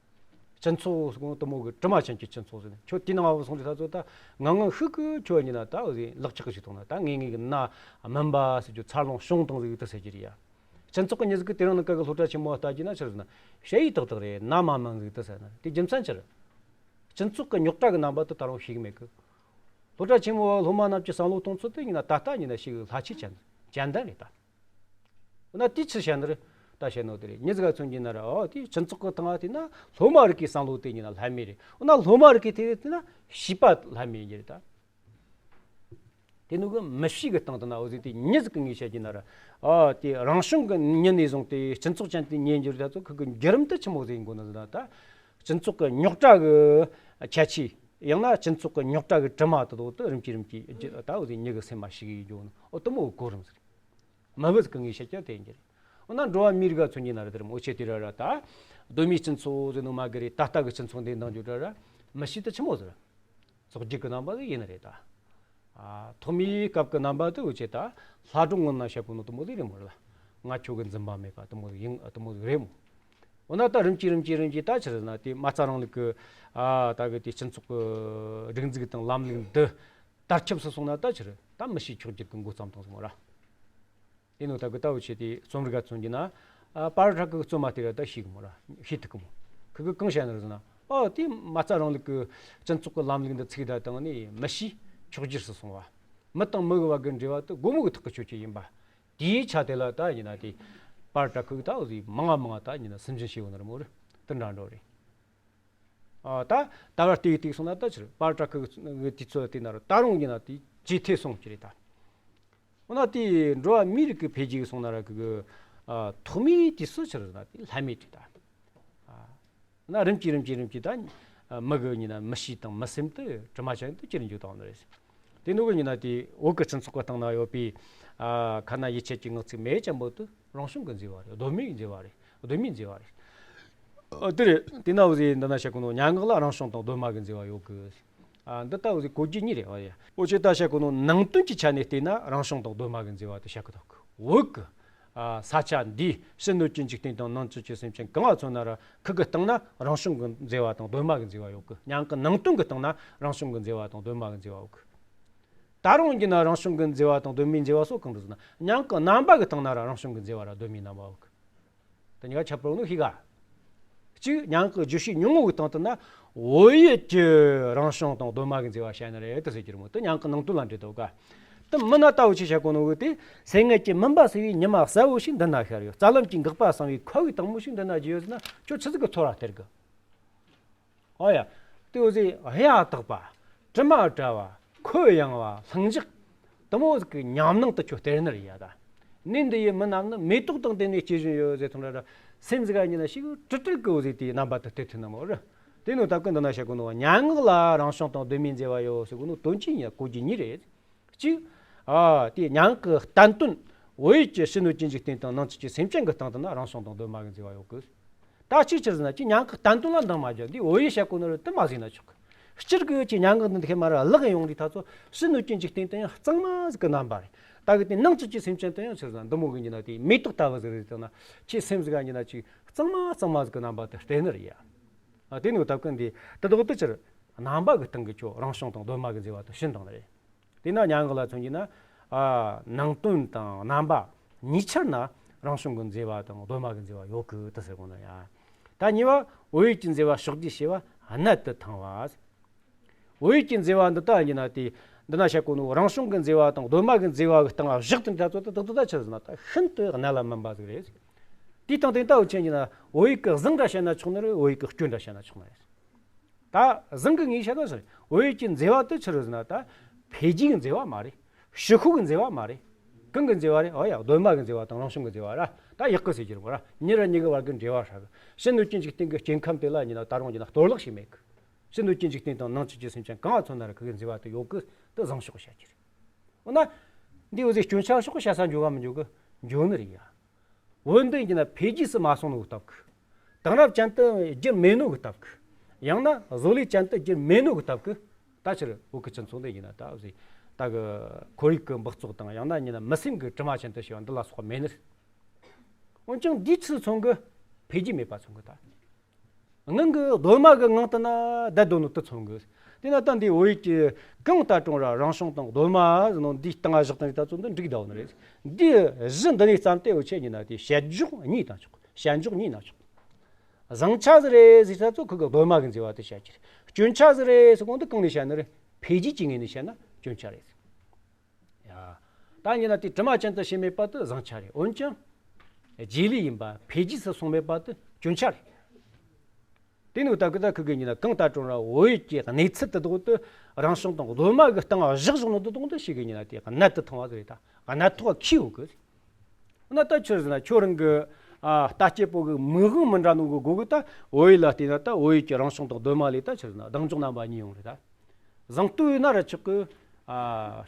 སྤྱི་ཚོགས་སུ་དེ་མོ་གི་དྲི་མ་ཅན་གྱི་སྤྱི་ཚོགས་ཟེར་ནས་ཁྱོད་དེའི་ནང་ང་སོང་དུས་ད་ཚོད་ད་ངང་ངང་ཤུགས་ཀྱིས་ཁྱོད་ཉིད་ན་ད་འུ་ཟིག་ལག་ཆགས་ཀྱི་ཞིག་གཏོང་ན་ད་ངེས་ངེས་ཀྱི་ན་སྨིན་པ་ཟེར་རྒྱུ་འཚར་ལོངས་བྱུང་བཏང་ཟིག་ད་ཟེར་གྱི་རེད་ཡ། སྤྱི་ཚོགས་ཀྱི་མྱི་ཟིག་གིས་དེ་རིང་ནངས་ཀ་གི་སློབ་གྲྭ་ཆེན་མོ་བ་ལྟ་རྒྱུ་ན་ཕྱིར་ཟེར་ན་ཞ་ཡི་ཏག་ཏག་རེད། ན་མ་སྨིན་ཟིག་ད་ཟེར་ན་དེ་རྒྱུ་མཚན་ཕྱིར། སྤྱི་ཚོགས་ཀྱི་རྙོག་དྲ་གི་རྣམ་པ་དེ་ད་རུང་ཤེས་གི་མེད་གི། སློབ་གྲྭ་ཆེན་མོ་བ་སློབ་མ་རྣམས་ཀྱི་བསམ་བློ་གཏོང་ཚུལ་དེ་ཡིན་ན་ད་ལྟ་ཡིན་ན་ཞིག་ལྷ་ཆས་ཅན་ཅན་ལྡན་རེད་ད། འོ་ན་དེ་ཆི་བཤད་ནི་རེད། ད་བཤད་ནོ་དེ་རེད། མྱི་ཟིག་ག་མཚོན་གྱི་ན་ར་ཨོ་དེ་སྤྱི་ཚོགས་ཀྱི་སྟེང་ང་དེ་ན་སློབ་མ་རིགས་ཀྱི་བསམ་བློ་དེ་ཡིན་ན་ལྷད་མེད་རེད། འོ་ན་སློབ་མ་རིགས་ཀྱི་དེ་རེད་དེ་ན་བྱིས་པ་ལྷད་མེད་ཡིན་རྒྱུ་རེད་ད། དེ་ནོ་གི་མི་གཤིས་ཀྱི་སྟེང་དུ་ན་འོ་ཟིག་དེ་མྱི་ཟིག་གི་ངོས་བཤད་ཀྱི་ན་ར་ཨོ་དེ་རང་བྱུང་གི་མྱི་ནས་བཟུང་སྟེ་སྤྱི་ཚོགས་ཅན་དེ་ཉེ་འགྱུར་ད་ཚོ་ཁི་གི་བརྒྱུད་རིམ་དེ་ཆི་མོ་ཟིག་ཡིན་དགོས་ན་ཟེར་ན་ད། སྤྱི་ཚོགས་ཀྱི་རྙོག་དྲ་གི་ཁྱད་ཆོས། ཡང་ན་སྤྱི་ཚོགས་ཀྱི་རྙོག་དྲ་གི་དྲི་མ་དེ་དག་དེ་རིམ་གྱིས་རིམ་གྱིས་ད་འོ་ཟིག་མྱི་གི་སེམས་མ་ཞིག་ཡིན་རྒྱུ་ནོ་འོ་དེ་མོ་གི་གོ་རིམ་ཟིག་རེད། མི་བུ་ཟིག་གི་ངོས་བཤད་ཀྱང་དེ་ཡིན་གྱི་རེད། འོ་ན་འགྲོ་བ་མིའི་རིགས་ལ་མཚོན་གྱི་ན་རེད། དེར་འོ་ཆེ་དེ་ར་ར་ད་གདོད་མའི་སྤྱི་ཚོགས་ཟེར་ནོ་མ་གི་རེད། ད་ལྟ་གི་སྤྱི་ཚོགས་འདི་འདང་རྒྱུ་ར་ར་མི་ཤེས་དུ་ཆི་མོ་ཟེར། ཚོགས་སྒྱུར་གི་རྣམ་པ་ཟིག་ཡིན་ནི་རེད་ད། ཨ། ཐོག་མའི་སྐབས་ཀྱི་རྣམ་པ་དེ་འུ་ཆེ་ད་ལྷ་སྒྲུང་ངོ་ན་བཤད་གོ་ནོ་དུ་མོ་ཟིག་རེད་མོ་ར། ང་ཁྱོད་ཀྱི་འཛིན་པ་མེད་པ་དུ་མོ་ཟིག་ཡིན་དུ་མོ་ཟིག་རེད་མོ། འོ་ན་ད་རིམ་གྱིས་རིམ་གྱིས་རིམ་གྱིས་ད་ཆི་རེད་ཟེར་ན་དེ་མ་རྩ་རིང་ལུགས་ཀྱི་ཨ་ད་གི་དེ་སྤྱི་ཚོགས་ཀྱི་སྒྲིག་འཛུགས་དང་ལམ་ལུགས་འདི་དར་ཁྱབ་སུ་སོང་ན་ད་ཆི་རེད། ད་མི་ཤེས་ཕྱོགས་སྒྱུར་གི་འགོ་བརྩམས་བཏང་སོང་ར། དེ་ནོ་ད་གི་ད་འུ་ཆེ་དེ་རྩོམ་རིག་ག་མཚོན་གྱི་ན། ཨ། པར་ཊ་ཁུ་གི་རྩོམ་མ་དེ་ར་ད་ཤེས་གི་མོ་ར། ཤེས་ཐུབ་གི་མོ། ཁུ་གི་གང་བཤད་ན་ར་ཟེར་ན། ཨོ་དེ་མ་རྩ་རིང་ལུགས་ཀྱི་སྤྱི་ཚོགས་ཀྱི་ལམ་ལུགས་འདི་ཚུགས་ད་བཏང་ནས་མི་ཤེས་ཕྱོགས་སྒྱུར་སུ་སོང་བ། མི་དང་མི་གི་བར་གྱི་འབྲེལ་བ་དེ་སྒོ་མོ་གི་ཐོག་གི་ཆོད་ཆོད་ཡིན་པ། དེའི་ཆ་དེ་ལ་ད་ཡིན་ན་དེ་པར་ཊ་ཁུ་གི་ད་འུ་ཟིག་མང་ང་མང་ང་ད་ཡིན་ན་སུན་འབྱིན་བྱེད་འོ་ན་ར་མོ་ར། དེ་འདྲ་འགྲོ་རེད། ཨ། ད་ད་བར་ཏིག་ཏིག་སོང་ན་ད་ཕྱིར་པར་ཊ་ཁུ་གི་དུས་ཚོད་དེ་ན་ར་ད་རུང་ཡིན་ན་དེ་ཇེ་ཐེ་སོང་གི་རེད་ད། འོ་ན་དེ་འགྲོ་བ་མིའི་རིགས་ཀྱི་འཕེལ་རྒྱས་སོང་ན་ར་ཁུ་གི་ཨ་ཐོག་མའི་དུས་སུ་ཕྱིར་ན་དེ་ལྷད་མེད་རེད་ད། ཨ། ན་རིམ་གྱིས་རིམ་གྱིས་རིམ་གྱིས་ད་མི་གི་ཡིན་ན་མི་གཤིས་དང་མི་སེམས་དེ་དྲི་མ་ཅན་དུ་གྱུར་འགྱོ་དང་ནི་རེད། དེ་ནོ་གི་ཡིན་ན་དེ་བོད་ཀྱི་སྤྱི་ཚོགས་ཀྱི་སྟེང་ན་ཡོད་པའི་ཨ་ཁ་ན་ཡིད་ཆེས་ཀྱི་ངག་ཚིག་མེད་ཅན་པོ་དེ་རང་བྱུང་གི་མཛེས་པ་རེད། གདོད་མའི་མཛེས་པ་རེད། གདོད་མའི་མཛེས་པ་རེད། ཨ། དེ་རེད། དེ་ན་འུ་ཟིག་འདི་ན་བཤད་གོ་ནོ་སྙན་ངག་ལ་རང་བྱུང་དང་གདོད་མ་གི་མཛེས་པ་ཡོད་གི། ཨ། འདི་ལྟ་བུ་ཟིག་གོ་རྒྱུ་གཉིས་རེད། ཨ་ཡ། འུ་ཆོས་ད་བཤད་གོ་ནོ་ནང་དོན་གྱི་ཆ་ནས་བལྟས་ན་རང་བྱུང་དང་གདོད་མ་གི་མཛེས་པ་དེ་བཤད་གི་འདུག་གི། བོད་གི་ཨ་ས་ཆ་འདིའི་ཕྱི་སྣོད་ཀྱི་འཇིག་རྟེན་དང་ནང་བཅུད་ཀྱི་སེམས་ཅན་གང་ང་མཚོན་ན་ར་ཁུ་གི་སྟེང་ན་རང་བྱུང་གི་མཛེས་པ་དང་གདོད་མ་གི་མཛེས་པ་ཡོད་གི། སྙན་ངག་གི་ནང་དོན་གི་སྟེང་ན་རང་བྱུང་གི་མཛེས་པ་དང་གདོད་མ་གི་མཛེས་པ་ཡོད་གི། ད་རུང་གི་ན་རང་བྱུང་གི་མཛེས་པ་དང་གདོད་མའི་མཛེས་པ་སོགས་གང་དུ་ཟེར་ན། སྙན་ངག་གི་རྣམ་པ་གི་སྟེང་ན་ར་རང་བྱུང་གི་མཛེས་པ་ར་གདོད་མའི་རྣམ་པ་ཡོད་གི། དེ་གཉིས་ཀ་ཁྱད་པར་ནོ་ཤེས་ག་གཅིག་སྙན་ངག་གི་བརྗོད་བྱའི་ཉུང་ངུ་གི་སྟེང་དུ་ན་བོད་ཡུལ་གྱི་རང་བྱུང་དང་གདོད་མ་གི་མཛེས་པ་བཤད་ནི་རེད་དུ་ཟེར་གྱི་རེད་མོ། དེ་སྙན་ངག་གི་ནང་དོན་ལ་འབྲེལ་འདུག་ག་དེ་མིན་ན་ལྟ་བུ་ཆེ་བཤད་གོ་ནོ་གི་དེ་སེམས་ངལ་གྱི་མུན་པ་སེལ་བའི་ཉི་མ་གསལ་བོ་ཞིག་འདི་ན་ཤར་ཡོད། རྩ་ལམ་གྱི་འགག་པ་སངས་བའི་ཁ་བའི་དྭངས་མོ་ཞིག་འདི་ན་རྒྱས་ཡོད་ཟེར་ན་ཁྱོད་ཆི་ཟིག་གི་ཚོར་བ་སྟེར་གི། ཨོ་ཡ། དེ་འོ་ཟེ་གཡའ་དག་པ། དྲི་མ་བྲལ་བ། ཁོད་ཡངས་པ། ལྷིང་འཇགས། དུ་མོ་ཟིག་གི་ཉམས་སྣང་དུ་ཁྱོད་སྟེར་ནི་རེད་ཡ་ད། གནས་འདི་ཡི་མི་རྣམས་ནི་མེ་ཏོག་དང་ལྡན་ནས་སྐྱེ་བཞིན་ཡོད་ཟེར་ཐོན་ར་ར། སེམས་ཟིག་ག་ཉིན་ན་ཞིག་དྲི་དྲིལ་གི་འོ་ཟེ་དེའི་རྣམ་པ་དུ་སྟེར་ཐུབ་ན་མོ་ར། དེ་ནོ་སྟབས་ཀྱིས་འདི་ན་བཤད་གོ་ནོ་བ་སྙན་ངག་ལ་རང་བྱུང་དང་གདོད་མའི་མཛེས་པ་ཡོད་ཟེར་གོ་ནོ་དོན་གྱི་ཉིད་གོ་རྒྱུ་གཉིས་རེད། གཅིག་ཨ། དེ་སྙན་ངག་གི་བསྟན་དོན། བོད་ཡུལ་གྱི་ཕྱི་སྣོད་ཀྱི་འཇིག་རྟེན་དང་ནང་བཅུད་ཀྱི་སེམས་ཅན་གྱི་སྟེང་དུ་ན་རང་བྱུང་དང་གདོད་མ་གི་མཛེས་པ་ཡོད་གི། ད་གཅིག་ཆི་ཟེར་ན་ཅིག་སྙན་ངག་གི་བསྟན་དོན་ལ་འདང་མ་རྒྱབ་འདི་བོད་ཡུལ་བཤད་གོ་ནི་རེད་དུ་མ་ཟེར་ན་ཆོག་གི། སྤྱིར་གི་ཅིག་སྙན་ངག་འདི་འདི་ཁེ་མ་ར་ལག་ཡོང་དུས་ད་ཚོ་ཕྱི་སྣོད་ཀྱི་འཇིག་རྟེན་དུ་ཡང་གཙང་མ་ཟིག་གི་རྣམ་པ་རེད། ད་གི་དེ་ནང་བཅུད་ཀྱི་སེམས་ཅན་དུ་ཡང་ཆི་ཟེར་ན་འདི་མོ་གི་ཉིན་ན་དེ་མེ་ཏོག་ལྟ་བུ་ཟིག་རེད་དང་ན་ཁྱེད་སེམས་ཟིག་ག་ཉིན་ན་ཅིག་གཙང་མ་གཙང་མ་ཟིག་གི་རྣམ་པ་དུ་སྟེར་ནི་རེད་ཡ། ཨ། དེ་ནི་སྟབས་ཀྱིས་འདི་དུ་དོག་ཏུ་ཕྱིར་རྣམ་པ་གི་སྟེང་གི་ཁྱོད་རང་བྱུང་དང་གདོད་མ་གི་མཛེས་པ་དུ་ཕྱིན་བཏང་ནི་རེད། དེས་ན་སྙན་ངག་ལ་མཚོན་གྱི་ན། ཨ། ནང་དོན་དང་རྣམ་པ་གཉིས་ཆར་ན་རང་བྱུང་གི་མཛེས་པ་དང་གདོད་མ་གི་མཛེས་པ་ཡོད་གི་དུ་ཟེར་གོ་ན་ཡ། ད་གཉིས་པ་བོད་ཡུལ་གྱི་མཛེས་པ་ཕྱོགས་བསྡུས་བྱས་པ་གནད་དུ་ཐང་བ། བོད་ཡུལ་གྱི་མཛེས་པ་འདི་ལྟ་ཡིན་ན་དེ་འདི་ན་བཤད་གོ་ནོ་རང་བྱུང་གི་མཛེས་པ་དང་གདོད་མ་གི་མཛེས་པ་གི་སྟེང་ལ་བཞག་ཏུ་འདྲ་ཚོད་དུ་དག་ཏུ་ད་ཆི་ཟེར་ན་ད་ཤིན་ཏུ་གནད་ལ་སྨིན་པ་ཟིག་རེད། དེའི་སྟེང་དེ་ལྟ་བུ་ཆེན་གྱི་ན་བོད་ཡུལ་གྱི་བཟང་འདྲ་བཤད་ན་ཆོག་ནི་རེད། བོད་ཡུལ་གྱི་སྐྱོན་འདྲ་བཤད་ན་ཆོག་ནི་རེད། ད་བཟང་གི་ངོས་བཤད་ན་ཟེར་བོད་ཡུལ་གྱི་མཛེས་པ་དེ་ཆི་རེད་ཟེར་ན་ད་འཕེལ་རྒྱས་ཀྱི་མཛེས་པ་མ་རེད། ཕྱི་ཤུགས་ཀྱི་མཛེས་པ་མ་རེད། གང་གི་མཛེས་པ་རེད། ཨོ་ཡ་གདོད་མ་གི་མཛེས་པ་དང་རང་བྱུང་གི་མཛེས་པ་ར་ད་ཡག་གི་ཟེར་གྱི་རེད་མོ་ར། མྱི་ར་མྱི་གི་བར་གྱི་འབྲེལ་བ་ཧྲ་གི། ཕྱི་སྣོད་ཀྱི་འཇིག་རྟེན་གྱི་སྐྱེ་ཁམས་དེ་ལ་ཉིན་ན་ད་རུང་ཉིན་ན་གཏོར་བརླག་བྱས་མེད་གི། ཕྱི་སྣོད་ཀྱི་འཇིག་རྟེན་དང་ནང་བཅུད་ཀྱི་སེམས་ཅན་གང་ང་མཚོན་ན་ར་ཁུ་གི་མཛེས་པ་དེ་ཡོད་གི་དེ་བཟང་ཕྱོགས་བཤད་ཀྱི་རེད། འོ་ན། འདི་འོ་ཟེ་སྐྱོན་ཆ་ཕྱོགས་བཤད་ས་འཇོག་ག་མི་འཇོག་གི། འཇོག་ནི་རེད་ཡ། བོད་འདི་ཡིན་ན་འཕེལ་རྒྱས་སུ་མ་སོང་ནོ་གི་སྟབས་ཀྱིས། དེང་རབས་ཅན་དུ་བསྒྱུར་མེད་ནོ་གི་སྟབས་ཀྱིས། ཡང་ན་བཟོ་ལས་ཅན་དུ་བསྒྱུར་མེད་ནོ་གི་སྟབས་ཀྱིས། ད་ཕྱིར་བོད་ཀྱི་སྤྱི་ཚོགས་འདི་ཡིན་ན་ད་འོ་ཟེ། ད་གི་ཁོར་ཡུག་གི་འབག་བཙོག་དང་ཡང་ན་ཡིན་ན་མི་སེམས་ཀྱི་དྲི་མ་ཅན་དུ་བྱས་པ་འདི་ལ་སོགས་པ་མེད་ནི་རེད། འོན་ཀྱང་འདིའི་ཚུལ་མཚོན་གི། འཕེལ་རྒྱས་མེད་པ་མཚོན་གི་ད། ངང་གི་གདོད་མ་གི་ངང་དུ་ན་བསྡད་སྡོད་ནོ་དེ་མཚོན་གི། དེས་ན་ད་འདི་བོད་ཡིག་གི་གང་ལྟར་དྲང་ར་རང་བྱུང་དང་གདོད་མ་ཟེར་ནོ་འདིའི་སྟེང་ང་བཞག་དང་ད་ཚོ་འདི་འགྲིག་བསྡད་ནི་རེད། འདི་གཞི་འདི་ནས་བརྩམས་ཏེ་འུ་ཆོས་ཉིན་ན་དེ་བཤད་འཇོག་གཉིས་དང་ཆོག་བཤད་འཇོག་གཉིས་ན་ཆོག་བཟང་ཆ་ཟིག་རེད་ཟེར་ས་ཚོ་ཁུ་གི་གདོད་མ་གི་མཛེས་པ་དེ་བཤད་ཀྱི་རེད། སྐྱོན་ཆ་ཟིག་རེད་ཟེར་གོང་དུ་གང་ནས་བཤད་ནི་རེད། འཕེལ་རྒྱས་ཀྱི་ངོས་ནས་བཤད་ན་སྐྱོན་ཆ་རེད། ཡ། ད་ཉིན་ན་དེ་དྲི་མ་ཅན་དུ་བྱས་མེད་པ་དེ་བཟང་ཆ་རེད། འོན་ཀྱང་རྗེས་ལུས་ཡིན་པ་འཕེལ་རྒྱས་སུ་སོང་མེད་པ་དེ་སྐྱོན་ཆ་རེད། དེ་ནི་ད་གི་ད་ཁུ་གི་ཉིན་ན་གང་ལྟར་དྲང་ར་བོད་ཡིག་གི་གནས་ཚུལ་དེ་དག་དེ་རང་བྱུང་དང་གདོད་མ་གི་སྟེང་བཞག་བཞག་ནོ་དེ་དག་དེ་ཞིག་གི་ཉིན་ན་དེ་གནད་དུ་ཐང་བ་ཟིག་རེད། ད་གནད་ཐོག་ཁེལ་ཡོད་གི། འོ་ན་ད་ཆི་ཟེར་ན་ཁྱོད་རང་གི་ཨ་ལྟ་སྐྱེས་པོ་གི་མིག་དབང་མི་འདྲ་ནོ་གི་སྒོ་གི་ད་བོད་ཡིག་ལ་བལྟས་ན་ད་བོད་ཡིག་གི་རང་བྱུང་དང་གདོད་མ་ལས་ད་ཆི་ཟེར་ན་གདེང་འཇོག་རྣམ་པ་གཉིས་ཡོང་རེད་ད། བཟང་བསྟོད་ཡིན་ན་ར་ཆོག་གི། ཨ་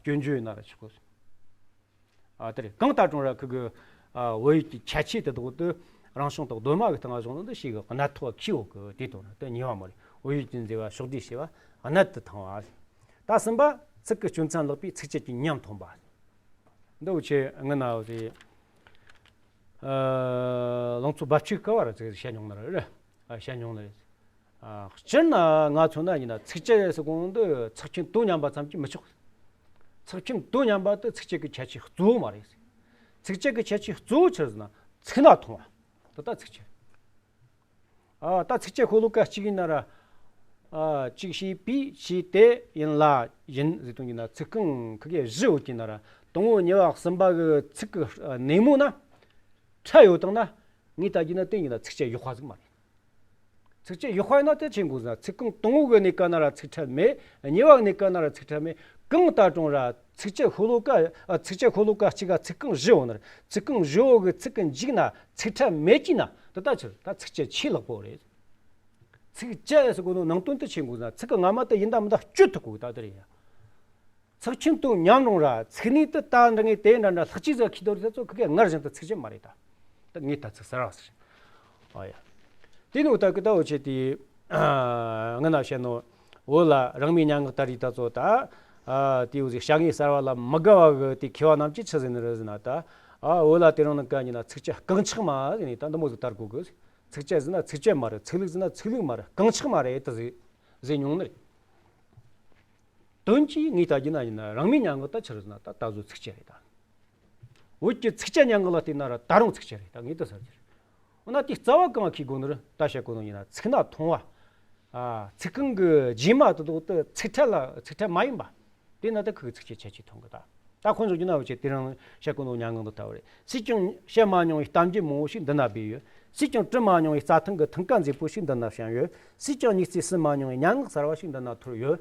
སྐྱོན་བརྗོད་ཡིན་ན་ར་ཆོག་གི། ཨ་དེ་རེད། གང་ལྟར་དྲང་ར་ཁུ་གི་ བོད་ཡིག་གི་ཁྱད་ཆོས་དེ་དག་དེ་རང་བྱུང་དང་གདོད་མ་གི་སྟེང་ང་བྱུང་ནོ་འདི་ཞེ་གི་གནད་ཐོག་ཁེལ་ཡོད་གི། དེ་དང་ནི་དེ་གཉིས་པ་མ་རེད། བོད་ཡིག་གི་མཛེས་པ་ཕྱོགས་བསྡུས་བྱས་པ་གནད་དུ་ཐོན་པ། ད་གསུམ་པ་ཚིག་གི་སྐྱོན་ཚན་བརླག་པའི་ཚིགས་བཅད་ཀྱི་ཉམས་ཐོན་པ། འདི་འུ་ཆོས་སྔོན་ན་འུ་ཟེ་ལང་ཚོ་འབབ་ཆུའི་སྐབས་བར་ཚིག་བཤད་མྱོང་ནི་རེད། བཤད་མྱོང་ནི་རེད། ཨ། སྤྱིར་ན་ང་མཚོན་ན་ཡིན་ན་ཚིགས་བཅད་ཟེར་གོ་ནོ་འདི་ཚེག་ཆེན་དོན་མཉམ་པ་ཙམ་གྱིས་མི་ཆོག་ཚེག་ཆེན་དོན་མཉམ་པ་དེ་ཚིགས་བཅད་ཀྱི་ཁྱད་ཆོས་གཙོ་བོ་མ་རེད། ཚིགས་བཅད་ཀྱི་ཁྱད་ཆོས་གཙོ་བོ་ཆི་རེད་ཟེར་ན་ཚིག་སྣ་མཐོང་བ། དེ་ད་ཚིགས་བཅད། ཨ། ད་ཚིགས་བཅད་ཤོ་ལོ་ཀ་གཅིག་ཡིན་ན་ར། ཨ། གཅིག་བྱས་པས་བྱས་ཏེ་ཡིན་ལ་ཡིན་ཟེར་དོན་གྱི་ན་ཚིག་རྐང་ཁི་གེ་བཞི་ཡོད་ཀྱི་ན་ར། དང་པོ་གཉིས་པ་གསུམ་པ་གི་ཚིག་གི་ཨ་སྣེ་མོ་ན་ཕྲད་ཡོད་དང་ན། ངས་ལྟ་རྒྱུ་ན་དེ་ཡིན་ན་ཚིགས་བཅད་ཡག་པ་ཟིག་མ་རེད། ཚིགས་བཅད་ཡག་པ་ཡིན་ན་དེ་ཆི་ཡིན་དགོས་ཟེར་ན་ཚིག་རྐང་དང་པོ་གི་སྣེ་ཀ་ན་ར་ཚིག་ཕྲད་མེད། གཉིས་པ་གི་སྣེ་ཀ་ན་ར་ཚིག་ཕྲད་མེད། གང་ལྟར་ཀྱང་ར་ཚིགས་བཅད་ཤོ་ལོ་ཀ་ཨ། ཚིགས་བཅད་ཤོ་ལོ་ཀ་གཅིག་ག་ཚིག་རྐང་བཞི་ཡོད་ན་ར། ཚིག་རྐང་བཞི་ཡོད་གི་ཚིག་གི་མཇུག་ན་ཚིག་ཕྲད་མེད་ཀྱི་ན་དེ་ད་ཆི་རེད། ད་ཚིགས་བཅད་ཆེས་ལེགས་པོ་རེད། ཚིགས་བཅད་ཟེར་གོ་ནོ་ནང་དོན་དེ་ཆི་ཡིན་དགོས་ཟེར་ན་ཚིག་གི་རྔ་མ་དེ་ཡིན་ད་མིན་ད་གཅོད་ཐུབ་དགོས། ད་དེ་རེད་ཡ། ཚེག་ཆེན་དོན་མཉམ་རུང་ར་ཚིག་སྣེ་དེ་ད་འདྲ་ངས་དེ་འདྲ་འདྲ་ལྷག་ཅིག་ཟིག་ཁྱི་དོར་ཟེར་ཚོ་ཁི་གེ་སྔར་བཞིན་དུ་ཚིགས་བཅད་མ་རེད་ད། ད་ངས་ད་ཚིག་གསར་བ་ཟེར། ཨ་ཡ། དེ་ནི་འུ་ད་གི་ད་འུ་ཆོས་དེ་སྔ་ན་བཤད་ནོ། བོད་ལ་རང་མོས་སྙན་ངག་ལྟར་རིགས་ད་ཚོ་ད། ཨ། དེ་འུ་ཟིག་བྱ་དངོས་གསར་བ་ལ་མི་དགའ་བ་གི་དེ་མཁས་པ་རྣམས་ཀྱིས་ཆི་ཟེར་ནི་རེད་ཟེར་ན་ད། ཨ། བོད་ལ་དེ་རིང་ནངས་ཀ་ཡིན་ན་ཚིགས་བཅད་རྐང་ཆག་མ་ཟེར་ནས་ད་འདི་མོ་ཟིག་དར་གོ་གི། ཚིགས་བཅད་ཟེར་ན་ཚིགས་བཅད་མ་རེད། ཚིག་ལྷུག་ཟེར་ན་ཚིག་ལྷུག་མ་རེད། རྐང་ཆག་མ་རེད་དེ་ཟེར་ཟེར་མྱོང་ནི་རེད། དོན་གྱིས་ངས་ལྟ་རྒྱུ་ན་ཡིན་ན་རང་མོས་སྙན་ངག་ད་ཆི་རེད་ཟེར་ན་ད་ད་གཟོད་ཚིགས་བཅད་རེད་ད། བོད་ཀྱི་ཚིགས་བཅད་སྙན་ངག་ལ་བལྟས་ན་ར་ད་རུང་ཚིགས་བཅད་རེད་ད། ངས་ད་ཟེར་རྒྱུ་རེད། འོ་ན་དེའི་རྩ་བ་གང་ཁེལ་དགོས་ནི་རེད། ད་བཤད་གོ་ནོ་ཡིན་ན་ཚིག་སྣ་མཐོང་བ། ཨ། ཚིག་རྐང་གི་རྗེས་མ་དེ་དག་དེ་ཚིག་ཕྲད་ལ་ཚིག་ཕྲད་མ་ཡིན་པ། དེས་ན་ད་ཁོ་གི་ཚིགས་བཅད་ཁྱད་ཆོས་ཐོན་གི་ད། ད་ཁོ་ཚོ་རྒྱུ་ན་འུ་ཆོས་དེ་རིང་བཤད་གོ་ནོ་སྙན་ངག་འདི་ལྟ་བུ་རེད། སུས་ཀྱང་བཤད་མ་མྱོང་བའི་གཏམ་རྒྱུད་མང་བོ་ཞིག་འདི་ན་སྦས་ཡོད། སུས་ཀྱང་དྲི་མ་མྱོང་བའི་རྩྭ་ཐང་གི་ཐང་ཀ་མཛེས་པོ་ཞིག་འདི་ན་བཤམས་ཡོད། སུས་ཀྱང་སྨྱུག་རྩེ་ཟིན་མ་མྱོང་བའི་སྙན་ངག་གསར་བ་ཞིག་འདི་ན་འཐོར་ཡོད།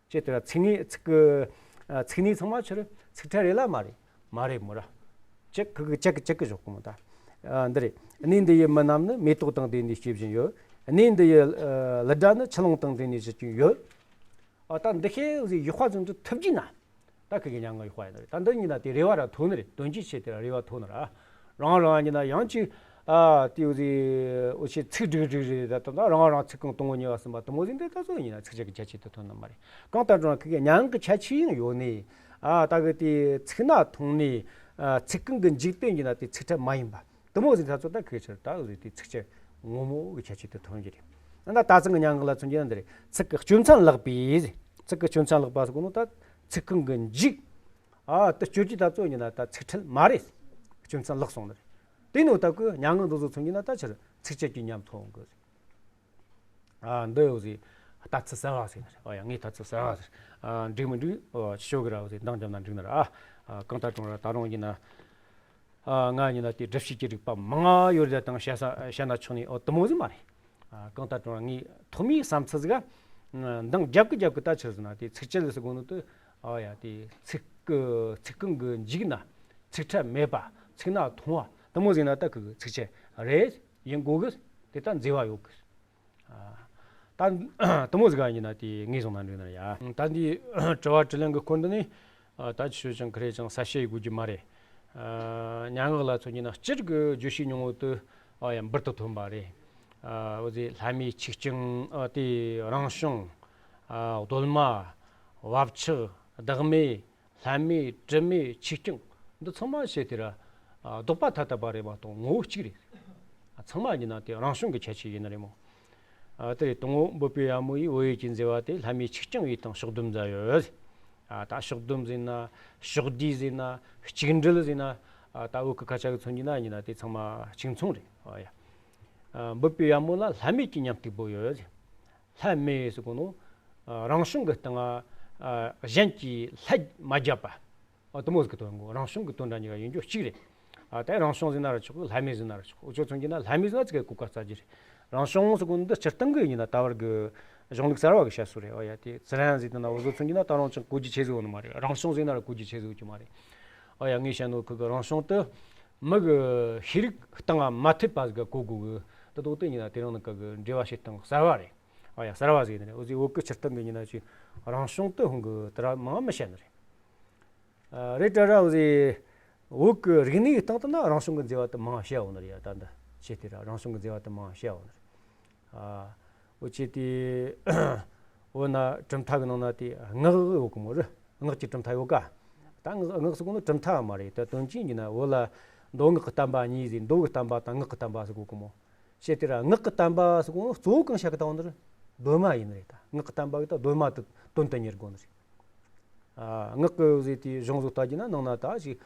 ཅེས་དེ་ལ་ཚིག་ངེས་ཚིག་གི་ཨ། ཚིག་སྣེ་ཚང་མ་ཆི་རེད། ཚིག་ཕྲད་རེད་ལ་མ་རེད། མ་རེད་མོ་ར། ཅིག་གི་གི་ཅིག་གི་ཅིག་གི་ཞོག་གོ་མོ་ད། ཨ། འདི་རེད། གནས་འདི་ཡི་མི་རྣམས་ནི། མེ་ཏོག་དང་ལྡན་ནས་སྐྱེ་བཞིན་ཡོད། གནས་འདི་ཡི་ཨ། ལི་སྒྲ་ནི། ཆུ་ཀླུང་དང་ལྡན་ནས་བཞུར་གྱིན་ཡོད། ཨ། ད་འདི་ཤེས་ཟིག་ཡག་པ་ཟིག་འདི་ཐུབ་རྒྱུ་ན། ད་ཁི་གི་སྙན་ངག་ཡག་པ་ཡིན་ནི་རེད། ད་འདི་ཡིན་ན་དེ་རེ་བ་ར་ཐོན་ནི་རེད། དོན་གྱི་ཆེད་དེ་ར་རེ་བ་ཐོན་ནི་ར། རང་རང་ཡིན་ན་ཡང་ཅིག་ཨ། དེའུ་ཟིག་འུ་ཆོས་ཚིག་འགྲིག་འགྲིག་རེད། ད་ད་རང་རང་ཚིག་རྐང་དང་པོ་གཉིས་པ་གསུམ་པ་དེ་མོ་ཟིག་འདི་ད་གཟོད་ཡིན་ན་ཚིགས་བཅད་ཀྱི་ཁྱད་ཆོས་དེ་ཐོན་ནི་མ་རེད། གང་ལྟར་ཀྱང་ཁི་གི་སྙན་ངག་གི་ཁྱད་ཆོས་ཡང་ཡོད་ནི། ཨ། ད་གི་དེ་ཚིག་སྣ་མཐོང་ནི། ཨ། ཚིག་རྐང་གི་འཇིག་རྟེན་ཡིན་ན་དེ་ཚིག་ཕྲད་མ་ཡིན་པ། དེ་མོ་ཟིག་ད་གཟོད་ད་ཁི་ཆི་རེད། ད་གཟོད་དེ་ཚིགས་བཅད་ངོ་མ་གི་ཁྱད་ཆོས་དེ་ཐོན་གྱི་རེད། ད་ད་ལྟ་ཚང་གི་སྙན་ངག་ལ་མཚོན་རྒྱུ་ན་འདི་རེད། ཚིག་གི་སྐྱོན་ཚན་བརླག་པའི། ཚིག་གི་སྐྱོན་ཚན་བརླག་པ་ཟེར་གོ་ནོ་ད་ཚིག་རྐང་གི་མཇུག་ཨ། དེ་གཅོད་རྒྱུ་ད་གཙོ་བོ་ཡིན་ན་ད་ཚིག་ཕྲད་མ་རེད། སྐྱོན་ཚན་བརླག་སོང་ནི་རེད། དེ་ནོ་ད་ཁོས་སྙན་ངག་འདི་ཚོ་མཚོན་རྒྱུ་ན་ད་ཆི་རེད། ཚིགས་བཅད་ཀྱི་ཉམས་ཐོན་གི། ཨ། འདི་ཡོད་ཟིག་ལྟ་ཚུལ་གསར་བ་ཟེར་ནི་རེད། ཨ་ཡ། ངས་ལྟ་ཚུལ་གསར་བ་ཟེར། ཨ། འགྲིག་མི་འགྲིག་ཨ། ཆི་ཆོ་གི་ར་ཟིག་འདང་རྒྱབ་ན་འགྲིག་ནི་རེད། ཨ། གང་ལྟར་ཀྱང་ར་ད་རུང་ཡིན་ན། ཨ། ང་ཡིན་ན་དེ་སྒྲུབ་བྱེད་ཀྱི་རིགས་པ་མང་ང་ཡོད་རེད། ད་དང་བཤད་ས་བཤད་ན་ཆོག་ནི་ཨོ་དེ་མོ་ཟིག་མ་རེད། ཨ། གང་ལྟར་ཀྱང་ངའི་ཐོག་མའི་བསམ་ཚུལ་ཟིག་ག་འདང་རྒྱབ་ཀི་རྒྱབ་ཀི་ད་ཆི་རེད་ཟེར་ན་དེ་ཚིགས་བཅད་ཟེར་གོ་ནོ་དེ། ཨ་ཡ། དེ་ཚིག་གི་ཚིག་རྐང་གི་མཇུག་ན་ཚིག་ཕྲད་མེད་པ། ཚིག་སྣ་མཐོང་བ་དེ་མོ་ཟིག་ན་ད་ཁི་གི་ཚིགས་བཅད་རེད། ཡིན་དགོས་གི། དེ་ད་མཛེས་པ་ཡོད་གི། ཨ། ད་དེ་མོ་ཟིག་ག་ཡིན་ན་དེ་ངས་བཟུང་ན་འགྲིག་ནི་རེད་ཡ། ད་འདི་དྲི་བ་དྲིས་ལན་གི་སྐོར་འདི་ནི། ཨ། ད་ཆི་ཆོ་ཅང་ཁི་རེ་ཅང་གསལ་བཤད་ཡེད་དགོས་རྒྱུ་མ་རེད། ཨ། སྙན་ངག་ལ་མཚོན་རྒྱུ་ན་སྤྱིར་གི་བརྗོད་བྱའི་སྙིང་པོ་དེ། ཨ་ཡ། འབུར་དུ་ཐོན་པ་རེད། ཨ། འུ་ཟོའི་ལྷ་མོའི་ཆོས་སྐྱོང་། ཨ། དེ་རང་བྱུང་། ཨ། གདོད་མ། བབ་ཆགས། བདག་མེད། ལྷ་མེད་དྲི་མེད་ཆོས་སྐྱོང་། འདི་ཚང་མ་བྱས་ཏེ་ར། ཨ། ལྡོག་པ་ཐ་དད་པ་རེད་མ་གཏོགས་ངོ་བོ་གཅིག་རེད། ཨ། ཚང་མ་ཡིན་ན་དེ་རང་བྱུང་གི་ཁྱད་ཆོས་ཡིན་ནི་རེད་མོ། ཨ། དེ་རེད། དང་པོ་འབོད་པའི་ཡབ་མོ་ཡིས། བོད་ཡུལ་གྱི་མཛེས་པ་དེ། ལྷ་མོའི་ཆོས་སྐྱོང་བྱས་དང་ཕྱོགས་བསྡོམས་མཛད་ཡོད། ཨ། ད་ཕྱོགས་བསྡོམས་ཟེར་ན། ཕྱོགས་བསྡུས་ཟེར་ན། གཅིག་འགྲིལ་ཟེར་ན། ཨ། ད་བོད་ཀྱི་སྐད་ཆ་གི་མཚོན་རྒྱུ་ན་ཡིན་ན་དེ་ཚང་མ་གཅིག་མཚུངས་རེད། ཨ་ཡ། ཨ། འབོད་པའི་ཡབ་མོ་ལ་ལྷད་མེད་ཀྱི་མཉམ་སྟེགས་བོད་ཡོད། ལྷད་མེད་ཟེར་གོ་ནོ། ཨ། རང་བྱུང་གི་སྟེང་ང་། ཨ། གཞན་གྱིས་ལྷད་མ་བརྒྱབ་པ། ཨ། དེ་མོ་ཟིག་གི་དོན་གོ། རང་བྱུང་གི་དོན་འདྲ་གཉིས་ཀ་ཡིན་རྒྱུ་གཅིག་རེད། ཨ། དེ་རང་བྱུང་ཟེར་ན་ར་ཆོག་གི། ལྷད་མེད་ཟེར་ན་ར་ཆོག་གི། འུ་ཆོ་མཚོན་རྒྱུ་ན་ལྷད་མེད་ཟེར་ན་ཙི་གེ་གོ་སྐབས་སླ་རྒྱུ་རེད། རང་བྱུང་ཟེར་གོ་ནོ་འདི་སྤྱིར་བཏང་གི་ཡིན་ན་ད་བར་གི་གཞུང་ལུགས་གསར་བ་གི་བཤད་སྲོལ་རེད། ཨ་ཡ། དེ་ཙི་རན་ཟེར་དེ་ན་འུ་ཟོ་མཚོན་རྒྱུ་ན་ད་རུང་ཅང་གོ་རྒྱུ་ཆེ་ཟིག་ཡོད་ནི་མ་རེད། རང་བྱུང་ཟེར་ན་ར་གོ་རྒྱུ་ཆེ་ཟིག་ཡོད་རྒྱུ་མ་རེད། ཨ་ཡ། ངས་བཤད་ནོ་ཁི་གི་རང་བྱུང་དེ་མི་གི་ཤེས་རིག་སྟེང་ང་མ་ཐེབས་པ་ཟིག་ག་གོ་དགོས་གི། དེ་དོག་དེ་ཡིན་ན་དེ་རིང་ནི་ཁི་གི་འགྲེལ་བ་བྱེད་སྟངས་གསར་བ་རེད། ཨ་ཡ། གསར་བ་ཟིག་ཡིན་ནི་རེད། འུ་ཟོའི་བོད་གི་སྤྱིར་བཏང་གི་ཡིན་ན་ཅིག་རང་བྱུང་དེ་ཧོང་གི་དེ་ར་མང་མི་བཤད་ནི་རེད། ཨ། རེད་དྲ་ར། འུ་ཟོའི་ བོད་ཀྱི་རིག་གནས་ཀྱི་སྟེང་དུ་ན་རང་བྱུང་གི་མཛེས་པ་དེ་མང་བ་བཤད་འོང་ནི་རེད་ཡ། ད་འདི་བཤད་དེ་ར་རང་བྱུང་གི་མཛེས་པ་དེ་མང་བ་བཤད་འོང་ནི་རེད། ཨ། འོ་ཆེ་དེ། འོ་ན་གྲུབ་མཐའ་གི་ནང་ན་དེ་སྔགས་ཡོད་གི་མོ་རེད། སྔགས་ཀྱི་གྲུབ་མཐའ་ཡོད་ཀ། ད་སྔགས་སྔགས་ཟེར་གོ་ནོ་གྲུབ་མཐའ་མ་རེད། ད་དོན་ཅན་གྱི་ན་བོད་ལ་མདོ་སྔགས་ཀྱི་བསྟན་པ་གཉིས་ཟེར། མདོ་གི་བསྟན་པ་དང་སྔགས་ཀྱི་བསྟན་པ་ཟེར་གོ་གི་མོ། བཤད་དེ་ར་སྔགས་ཀྱི་བསྟན་པ་ཟེར་གོ་ནོ་གཙོ་བོ་གང་བཤད་གི་ད་འོ་ནི་རེད། གདོད་མ་ཡིན་ནི་རེད། ད་སྔགས་ཀྱི་བསྟན་པ་གི་ད་གདོད་མ་དེ་དོན་དུ་གཉེར་དགོས་ནི་རེད། ཨ། སྔགས་ཀྱི་ཟེར་དེའི་གཞུང་བཟོ་ལྟ་རྒྱུ་ན་ནང་ན་ད་ཞིག་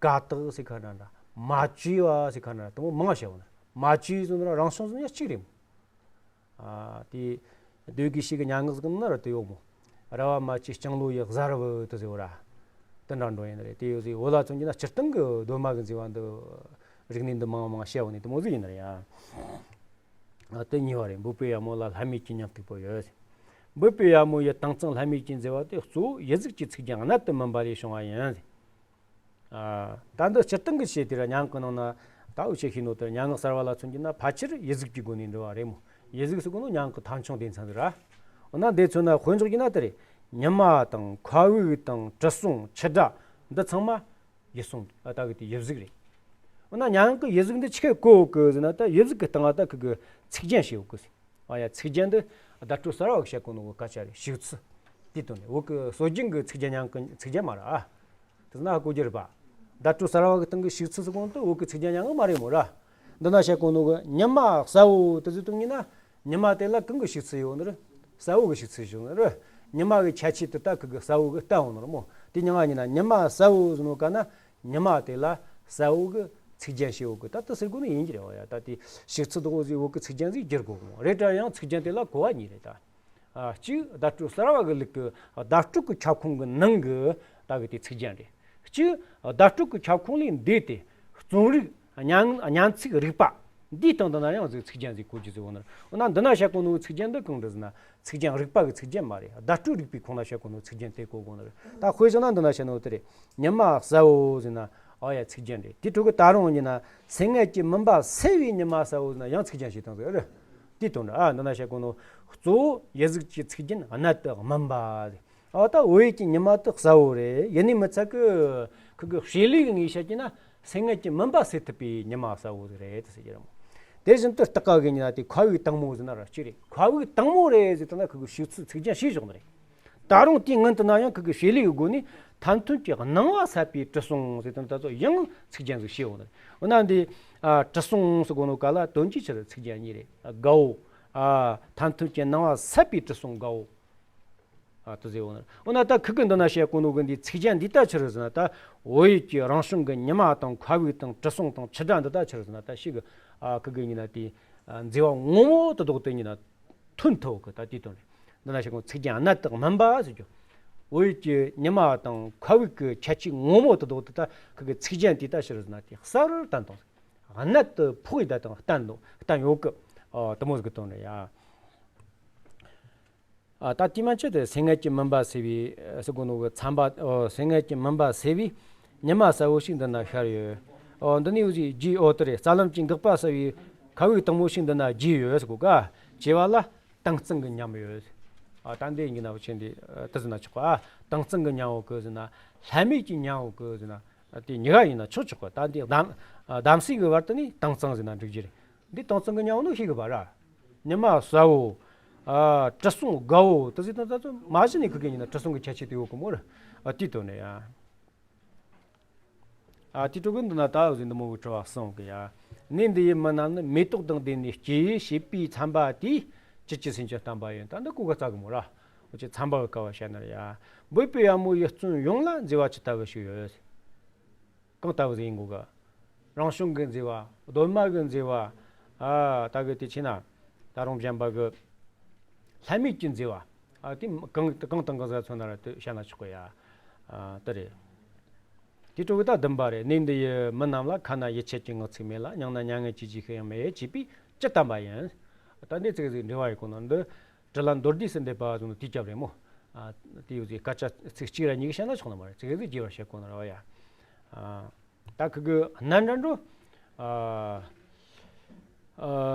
ཀ་དག་ཟེར་ཁ་འདྲ་འདྲ། མ་བཅོས་པ་ཟེར་ཁ་འདྲ་འདྲ་དེ་མོ་མང་བ་བཤད་འོང་ནི་རེད། མ་བཅོས་ཟེར་ན་རང་བྱུང་ཟེར་ན་གཅིག་རེད་མོ། ཨ། དེ་ཟློས་གར་ཞིག་གི་སྙན་ངག་ཟིག་ནང་ན་ར་དེ་ཡོད་མོ། ར་བ་མ་བཅོས་ལྕང་ལོ་ཡི་གཟར་བུ་དེ་ཟེར་བ་ར། དེ་འདྲ་འགྲོ་ཡིན་ནི་རེད། དེ་ཡོད་ཟེར་བོད་ལ་མཚོན་རྒྱུ་ན་སྤྱིར་བཏང་གི་གདོད་མ་གི་མཛེས་པ་འདི་རིག་གནས་འདི་མང་མང་བཤད་འོང་ནི་དེ་མོ་ཟིག་ཡིན་ནི་རེད་ཡ། ཨ། དེ་གཉིས་པ་རེད། འབོད་པའི་ཡབ་མོ་ལ་ལྷ་མོས་ཀྱི་ཉམས་སྟེགས་པོ་ཡོད་ཟེར། འབོད་པའི་ཡབ་མོ་ཡི་དྭངས་གཙང་ལྷ་མོས་ཀྱི་མཛེས་པ་དེ་གཙོ་བོ་ཡིད་གཟུགས་ཀྱི་ཚིག་རྒྱན་གནད་དུ་སྨིན་པ་ལས་བྱུང་བ་ཡིན་ཟེར། ཨ། ད་འདི་སྤྱིར་བཏང་གི་བཤད་དེ་ར་སྙན་ངག་གི་ནང་ན་ད་འུ་ཆོས་ཤེས་ནོ་དེར་སྙན་ངག་གསར་བ་ལ་མཚོན་རྒྱུ་ན་ཕལ་ཆེར་ཡིད་གཟུགས་ཀྱི་སྒོ་ནས་འབྲི་བ་རེད་མོ། ཡིད་གཟུགས་ཟེར་གོ་ནོ་སྙན་ངག་གི་མཐའ་མཆོག་སྡེ་ཚན་ཟིག་ར། འོ་ན་འདི་མཚོན་ན་དཔེ་འཇོག་རྒྱུ་ན་དེ་རེད། ཉི་མ་དང་མཁའ་དབུགས་དང་དྲི་བསུང་ཆུ་སྒྲ་འདི་ཚང་མ་ཡིད་གསུང་ད་གི་དེ་ཡིད་གཟུགས་རེད། འོ་ན་སྙན་ངག་གི་ཡིད་གཟུགས་འདི་ཆི་གི་གོ་གི་ཟེར་ན་ད་ཡིད་གཟུགས་ཀྱི་སྟེང་ང་ད་གི་གི་ཚིག་རྒྱན་བྱས་ཡོད་གི་ཟེར། ཨ་ཡ། ཚིག་རྒྱན་འདི་བརྡ་སྤྲོད་གསར་བ་གི་བཤད་གོ་ནོ་གི་སྐད་ཆ་རེད། ཞུགས་ཚུལ་དེའི་དོན་རེད། བོད་ཀྱི་སྲོལ་རྒྱུན་གྱི་ཚིག་རྒྱན་སྙན་ངག་གི་ཚིག་རྒྱན་མ་རེད་ཨ། དེ་ན་གོ་རྒྱུ་རེད་པ། བརྡ་སྤྲོད་གསར་བ་གི་སྟེང་གི་ཞུགས་ཚུལ་ཟེར་གོ་ནོ་དེ་བོད་ཀྱི་ཚིག་རྒྱན་སྙན་ངག་མ་རེད་མོ་ར། འདི་ན་བཤད་གོ་ནོ་གི་ཉི་མ་གསལ་བོ་དེ་ཟེར་དུས་ཡིན་ན་ཉི་མ་དེ་ལ་གང་གི་ཞུགས་ཚུལ་ཡོད་ནི་རེད། གསལ་བོ་གི་ཞུགས་ཚུལ་ཡོད་ནི་རེད། ཉི་མ་གི་ཁྱད་ཆོས་དེ་ད་གི་གི་གསལ་བོ་གི་བསྟན་འོང་ནི་རེད་མོ། དེ་ཉི་མ་ཡིན་ན་ཉི་མ་གསལ་བོ་ཟེར་ནོ་ག་ན། ཉི་མ་དེ་ལ་གསལ་བོ་གི་ཚིག་རྒྱན་བྱས་ཡོད་གི། ད་དེ་ཟེར་དགོས་ནི་ཡིན་གྱི་རེད་བ་ཡ། ད་དེ་ཞུགས་ཚུལ་དེ་གོ་ཟེར་བོད་ཀྱི་ཚིག་རྒྱན་ཟིག་བསྒྱུར་དགོས་གི་མོ་རེད། ད་ཡང་ཚིག་རྒྱན་དེ་ལ་གོ་བ་གཉིས་རེད་ད། ཨ། གཅིག་བརྡ་སྤྲོད་གསར་བ་གི་ལུགས་ཀྱི་བརྡ་སྤྲོད་ཀྱི་ཁྱབ་ཁོངས་ཀྱི་ནང་གི་ད་གི་དེ་ཚིག་རྒྱན་རེད། གཅིག་བརྡ་སྤྲོད་ཀྱི་ཁྱབ་ཁོངས་ལས་འདས་ཏེ་རྩོམ་རིག་སྙན་སྙན་ཚིག་རིག་པ་འདིའི་སྟེང་དུ་ན་ཡང་ཟིག་ཚིག་རྒྱན་ཟིག་གོ་རྒྱུ་ཟིག་འོང་ནི་རེད། འོ་ན་འདི་ན་བཤད་གོ་ནོ་ཚིག་རྒྱན་འདི་གང་འདྲ་ཟེར་ན་ཚིག་རྒྱན་རིག་པ་གི་ཚིག་རྒྱན་མ་རེད། བརྡ་སྤྲོད་རིག་པའི་ཁོངས་ལ་བཤད་གོ་ནོ་ཚིག་རྒྱན་དེ་གོ་དགོས་ནི་རེད། ད་དཔེ་བཞག་ན་འདི་ན་བཤད་ནོ་དེ་རེད། ཉི་མ་གསལ་བོ་ཟེར་ན་ཨ་ཡ་ཚིག་རྒྱན་རེད། དེ་འཕྲོ་གི་ད་རུང་ཡིན་ན་སེམས་ངལ་གྱི་མུན་པ་སེལ་བའི་ཉི་མ་གསལ་བོ་ཟེར་ན་ཡང་ཚིག་རྒྱན་ཞིག་དང་ཟེར་རེད། དེའི་དོན་རེད། ཨ། འདི་ན་བཤད་གོ་ནོ་གཙོ་བོ་ཡིད་གཟུགས་ཀྱི་ཚིག་རྒྱན་གནད་དུ་སྨིན་པ་ཟེར། ཨ། ད་བོད་ཡུལ་གྱི་ཉི་མ་དེ་གསལ་བོ་རེད། ཡིན་ནའི་མི་ཚད་གི་ཁུ་གི་བྱེད་ལས་གི་ངོས་བཤད་ཀྱི་ན་སེམས་ངལ་གྱི་མུན་པ་སེལ་ཐུབ་པའི་ཉི་མ་གསལ་བོ་ཟིག་རེད་དེ་ཟེར་གྱི་རེད་མོ། དེ་བཞིན་དུ་སྟག་ཀ་གི་ཉི་མ་དེ་མཁའ་དབུགས་དྭངས་མོ་ཟེར་ན་ར་གཅིག་རེད། མཁའ་དབུགས་དྭངས་མོ་རེད་ཟེར་ད་ན་ཁུ་གི་ཞུགས་ཚུལ་ཚིག་རྒྱན་ཞིག་བཞག་ནི་རེད། ད་རུང་དེའི་སྔོན་དུ་ན་ཡང་ཁུ་གི་བྱེད་ལས་ཀྱི་སྒོ་ནས་ཐན་ཐུན་གྱི་སྣང་བ་ཟབ་པའི་དྲི་བསུང་ཟེར་དུས་ད་ཚོ་ཡང་ཚིག་རྒྱན་ཟིག་ཞིག་འོང་ནི་རེད། འོ་ན་འདི་ཨ་དྲི་བསུང་ཟེར་གོ་ནོ་ག་ལ་དོན་གྱི་ཕྱིར་ཚིག་རྒྱན་གཉིས་རེད། དགའ་བོ། ཨ། ཐན་ཐུན་གྱི་སྣང་བ་ཟབ་པའི་དྲི་བསུང་དགའ་བོ། ཨ། དེ་ཟེར་འོང་ནི་རེད། འོ་ན་ད་ཁུ་གི་འདི་ན་བཤད་གོ་ནོ་གི་འདི་ཚིག་རྒྱན་འདི་ད་ཕྱིར་ཟེར་ན་ད་བོད་ཡུལ་གྱི་རང་བྱུང་གི་ཉི་མ་དང་མཁའ་དབུགས་དང་དྲི་བསུང་དང་ཆུ་སྒྲ་འདི་ད་ཕྱིར་ཟེར་ན་ད་ཞིག་གི་ཨ་ཁུ་གི་ཉི་མ་དེ་ཨ་མཛེས་པ་ངོ་མ་དེ་དག་དེ་ཉི་མ་ཐོན་ཐུབ་གི། ད་དེའི་དོན་རེད། འདི་ན་བཤད་གོ་ཚིག་རྒྱན་གནད་དུ་སྨིན་པ་ཟེར་རྒྱུ། བོད་ཡུལ་གྱི་ཉི་མ་དང་མཁའ་དབུགས་ཀྱི་ཁྱད་ཆོས་ངོ་མ་དེ་དག་དེ་ད་ཁུ་གི་ཚིག་རྒྱན་དེ་ད་ཕྱིར་ཟེར་ན་དེ་གསལ་བོར་བསྟན་དང་། གནད་དུ་ཕོག་ཡི་ད་དང་བསྟན་དང་བསྟན་ཡོད་གི། ཨ། དེ་མོ་ཟིག་གི་དོན་རེད་ཡ། ཨ། ད་དེ་མན་ཆད་དུ་སེམས་ངལ་གྱི་མུན་པ་སེལ་བའི་ཟེར་གོ་ནོ་གི་ཚན་པ། ཨོ། སེམས་ངལ་གྱི་མུན་པ་སེལ་བའི་ཉི་མ་གསལ་བོ་ཞིག་འདི་ན་ཤར་ཡོད། ཨོ། འདི་ནི་འུ་ཟིག་རྒྱས། ཨོ། དེ་རེད། རྩ་ལམ་གྱི་འགག་པ་སེལ་བའི་མཁའ་དབུགས་དྭངས་མོ་ཞིག་འདི་ན་རྒྱས་ཡོད་ཟེར་གོ་ག། བྱེད་པ་ལ་དྭངས་གཙང་གི་ཉམས་ཡོད། ཨ། ད་འདི་ཡིན་གྱི་ན་བུ་ཆེན་འདི་དེ་ཟེར་ན་ཆོག་ག། ཨ། དྭངས་གཙང་གི་ཉམས་ཡོད་གི་ཟེར་ན་ལྷད་མེད་ཀྱི་ཉམས་ཡོད་གི་ཟེར་ན་དེ་གཉིས་ཀ་ཡིན་ན་ཆོག་ཆོག་གི། ད་འདི་གདམས་གདམས་གསེས་གི་བར་དུ་ནི་དྭངས་གཙང་ཟེར་ན་འགྲིག་རྒྱུ་རེད། འདི་དྭངས་གཙང་གི་ཉམས་ནོ་ཤེས་གི་བ་ར། ཉི་མ་གསལ་བོ། ཨ། དྲི་བསུང་དགའ་བོ་དེ་ཟེར་དང་ད་ཚོ་མ་གཞི་ནས་ཁུ་གི་ཉི་མ་དྲི་བསུང་གི་ཁྱད་ཆོས་དེ་ཡོད་གི་མོ་ར། ཨ། དེའི་དོན་ནས་ཡ། ཨ། དེའི་འཕྲོ་གི་འདི་ན་ད་འུ་ཟིག་འདི་མོ་གི་དྲི་བ་གསུངས་གི་ཡ། གནས་འདི་ཡི་མི་རྣམས་ནི་མེ་ཏོག་དང་ལྡན་ནས་སྐྱེས། ཞེས་པའི་ཚན་པ་དེས་བཅུད་ཀྱི་སེམས་ཅན་བསྟན་པ་ཡིན། ད་འདི་གོ་ག་རྩ་གི་མོ་ར། འུ་ཅག་ཚན་པ་གི་སྐབས་བཤད་ན་ར་ཡ། འབོད་པའི་ཡབ་མོ་ཡིད་བརྩོན་ཡོངས་ལ་མཛེས་པ་ཇི་ལྟ་བུ་ཞིག་ཡོད། གང་ལྟ་བུ་ཟིག་ཡིན་དགོས་གི། རང་བྱུང་གི་མཛེས་པ། གདོད་མ་གི་མཛེས་པ། ཨ། ད་གི་དེ་ཕྱིན་ན་ད་རུང་གཞན་པ་གི་ལྷད་མེད་ཀྱི་མཛེས་པ། ཨ། དེ་གང་གང་དང་གང་ཟིག་མཚོན་ན་ར་དེ་བཤད་ན་ཆོག་གི་ཡ། ཨ། དེ་རེད། དེའི་འཕྲོ་གི་ད་བདུན་པ་རེད། གནས་འདི་ཡི་མི་རྣམས་ལ། ཁ་ན་ཡིད་ཆད་ཀྱི་ངག་ཚིག་མེད་ལ། མྱང་ན་མྱ་ངན་གྱི་རྗེས་ཤུལ་ཡང་མེད། ཅེས་པས་བཅུད་བསྟན་པ་ཡིན། ད་འདི་ཚིག་ཟིག་འགྲེལ་བ་ཡོད་གོ་ནོ་འདི། དྲི་ལན་མདོར་བསྡུས་སུ་འདེབས་པ་ཟེར་ནོ་དེའི་སྐབས་རེད་མོ། ཨ། དེ་ཡོད་ཟིག་སྐད་ཆ་ཚིག་གཅིག་ར་གཉིས་ཀྱིས་བཤད་ན་ཆོག་ནི་མ་རེད། ཚིག་ཟིག་རྒྱས་པར་བཤད་དགོས་ནི་རེད་བ་ཡ། ཨ། ད་ཁུ་གི་སྣ་འདྲ་འགྲོ། ཨ། ཨ།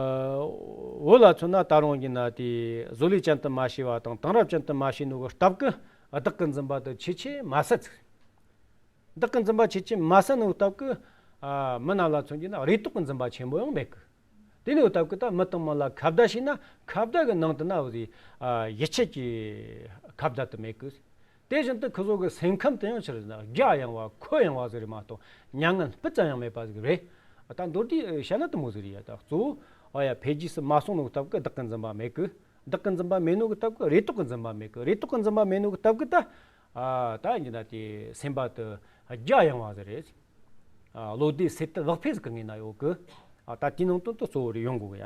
བོད་ལ་མཚོན་ན་ད་རུང་ཡིན་ན་དེ་བཟོ་ལས་ཅན་དུ་མ་བྱས་པ་དང་དེང་རབས་ཅན་དུ་མ་བྱས་ནོ་གི་སྟབས་ཀྱིས་བདག་གི་འཛིན་པ་དེ་ཆེས་ཆེས་མ་ཟད་ཚིག་བདག་གི་འཛིན་པ་ཆོས་ཅན་མ་བསལ་ནོ་སྟབས་ཀྱིས། ཨ། མི་རྣམས་ལ་མཚོན་རྒྱུ་ན་རེ་དོགས་ཀྱི་འཛིན་པ་ཆེན་པོ་ཡང་མེད་གི། དེ་ནོ་སྟབས་ཀྱིས་ད་མི་དང་མི་ལ་ཁ་བརྡ་བྱས་ན་ཁ་བརྡ་གི་ནང་དུ་ན་འོ་དེ། ཨ། ཡིད་ཆེས་ཀྱི་ཁ་བརྡ་དེ་མེད་གི། དེ་བཞིན་དུ་ཁོ་ཚོ་གི་སེམས་ཁམས་དེ་ཡང་ཆི་རེད་ཟེར་ན་རྒྱ་ཡངས་པ་ཁོད་ཡངས་པ་ཟིག་རེད་མ་གཏོགས་མྱ་ངན་སྤུ་ཙམ་ཡང་མེད་པ་ཟིག་རེད། ད་མདོར་བསྡུས་བཤད་ན་དེ་མོ་ཟིག་རེད་ཡ། ད་གཙོ་བོ། ཨ་ཡ། འཕེལ་རྒྱས་སུ་མ་སོང་ནོ་སྟབས་ཀྱིས་བདག་གི་འཛིན་པ་མེད་གི། བདག་གི་འཛིན་པ་མེད་ནོ་གི་སྟབས་ཀྱིས་རེ་དོགས་ཀྱི་འཛིན་པ་མེད་གི། རེ་དོགས་ཀྱི་འཛིན་པ་མེད་ནོ་གི་སྟབས་ཀྱིས་ད། ཨ། ད་ཡིན་ན་དེ་སེམས་པ་དེ་རྒྱ་ཡངས་པ་ཟིག་རེད། ཨ། བློ་བདེ་སེམས་དུལ་བག་ཕེབས་ཟིག་གི་ངོས་ན་ཡོད་གི། ཨ། ད་དེའི་ནང་དོན་དེ་གཙོ་བོ་རེ་ཡོང་དགོས་གི་ཡ།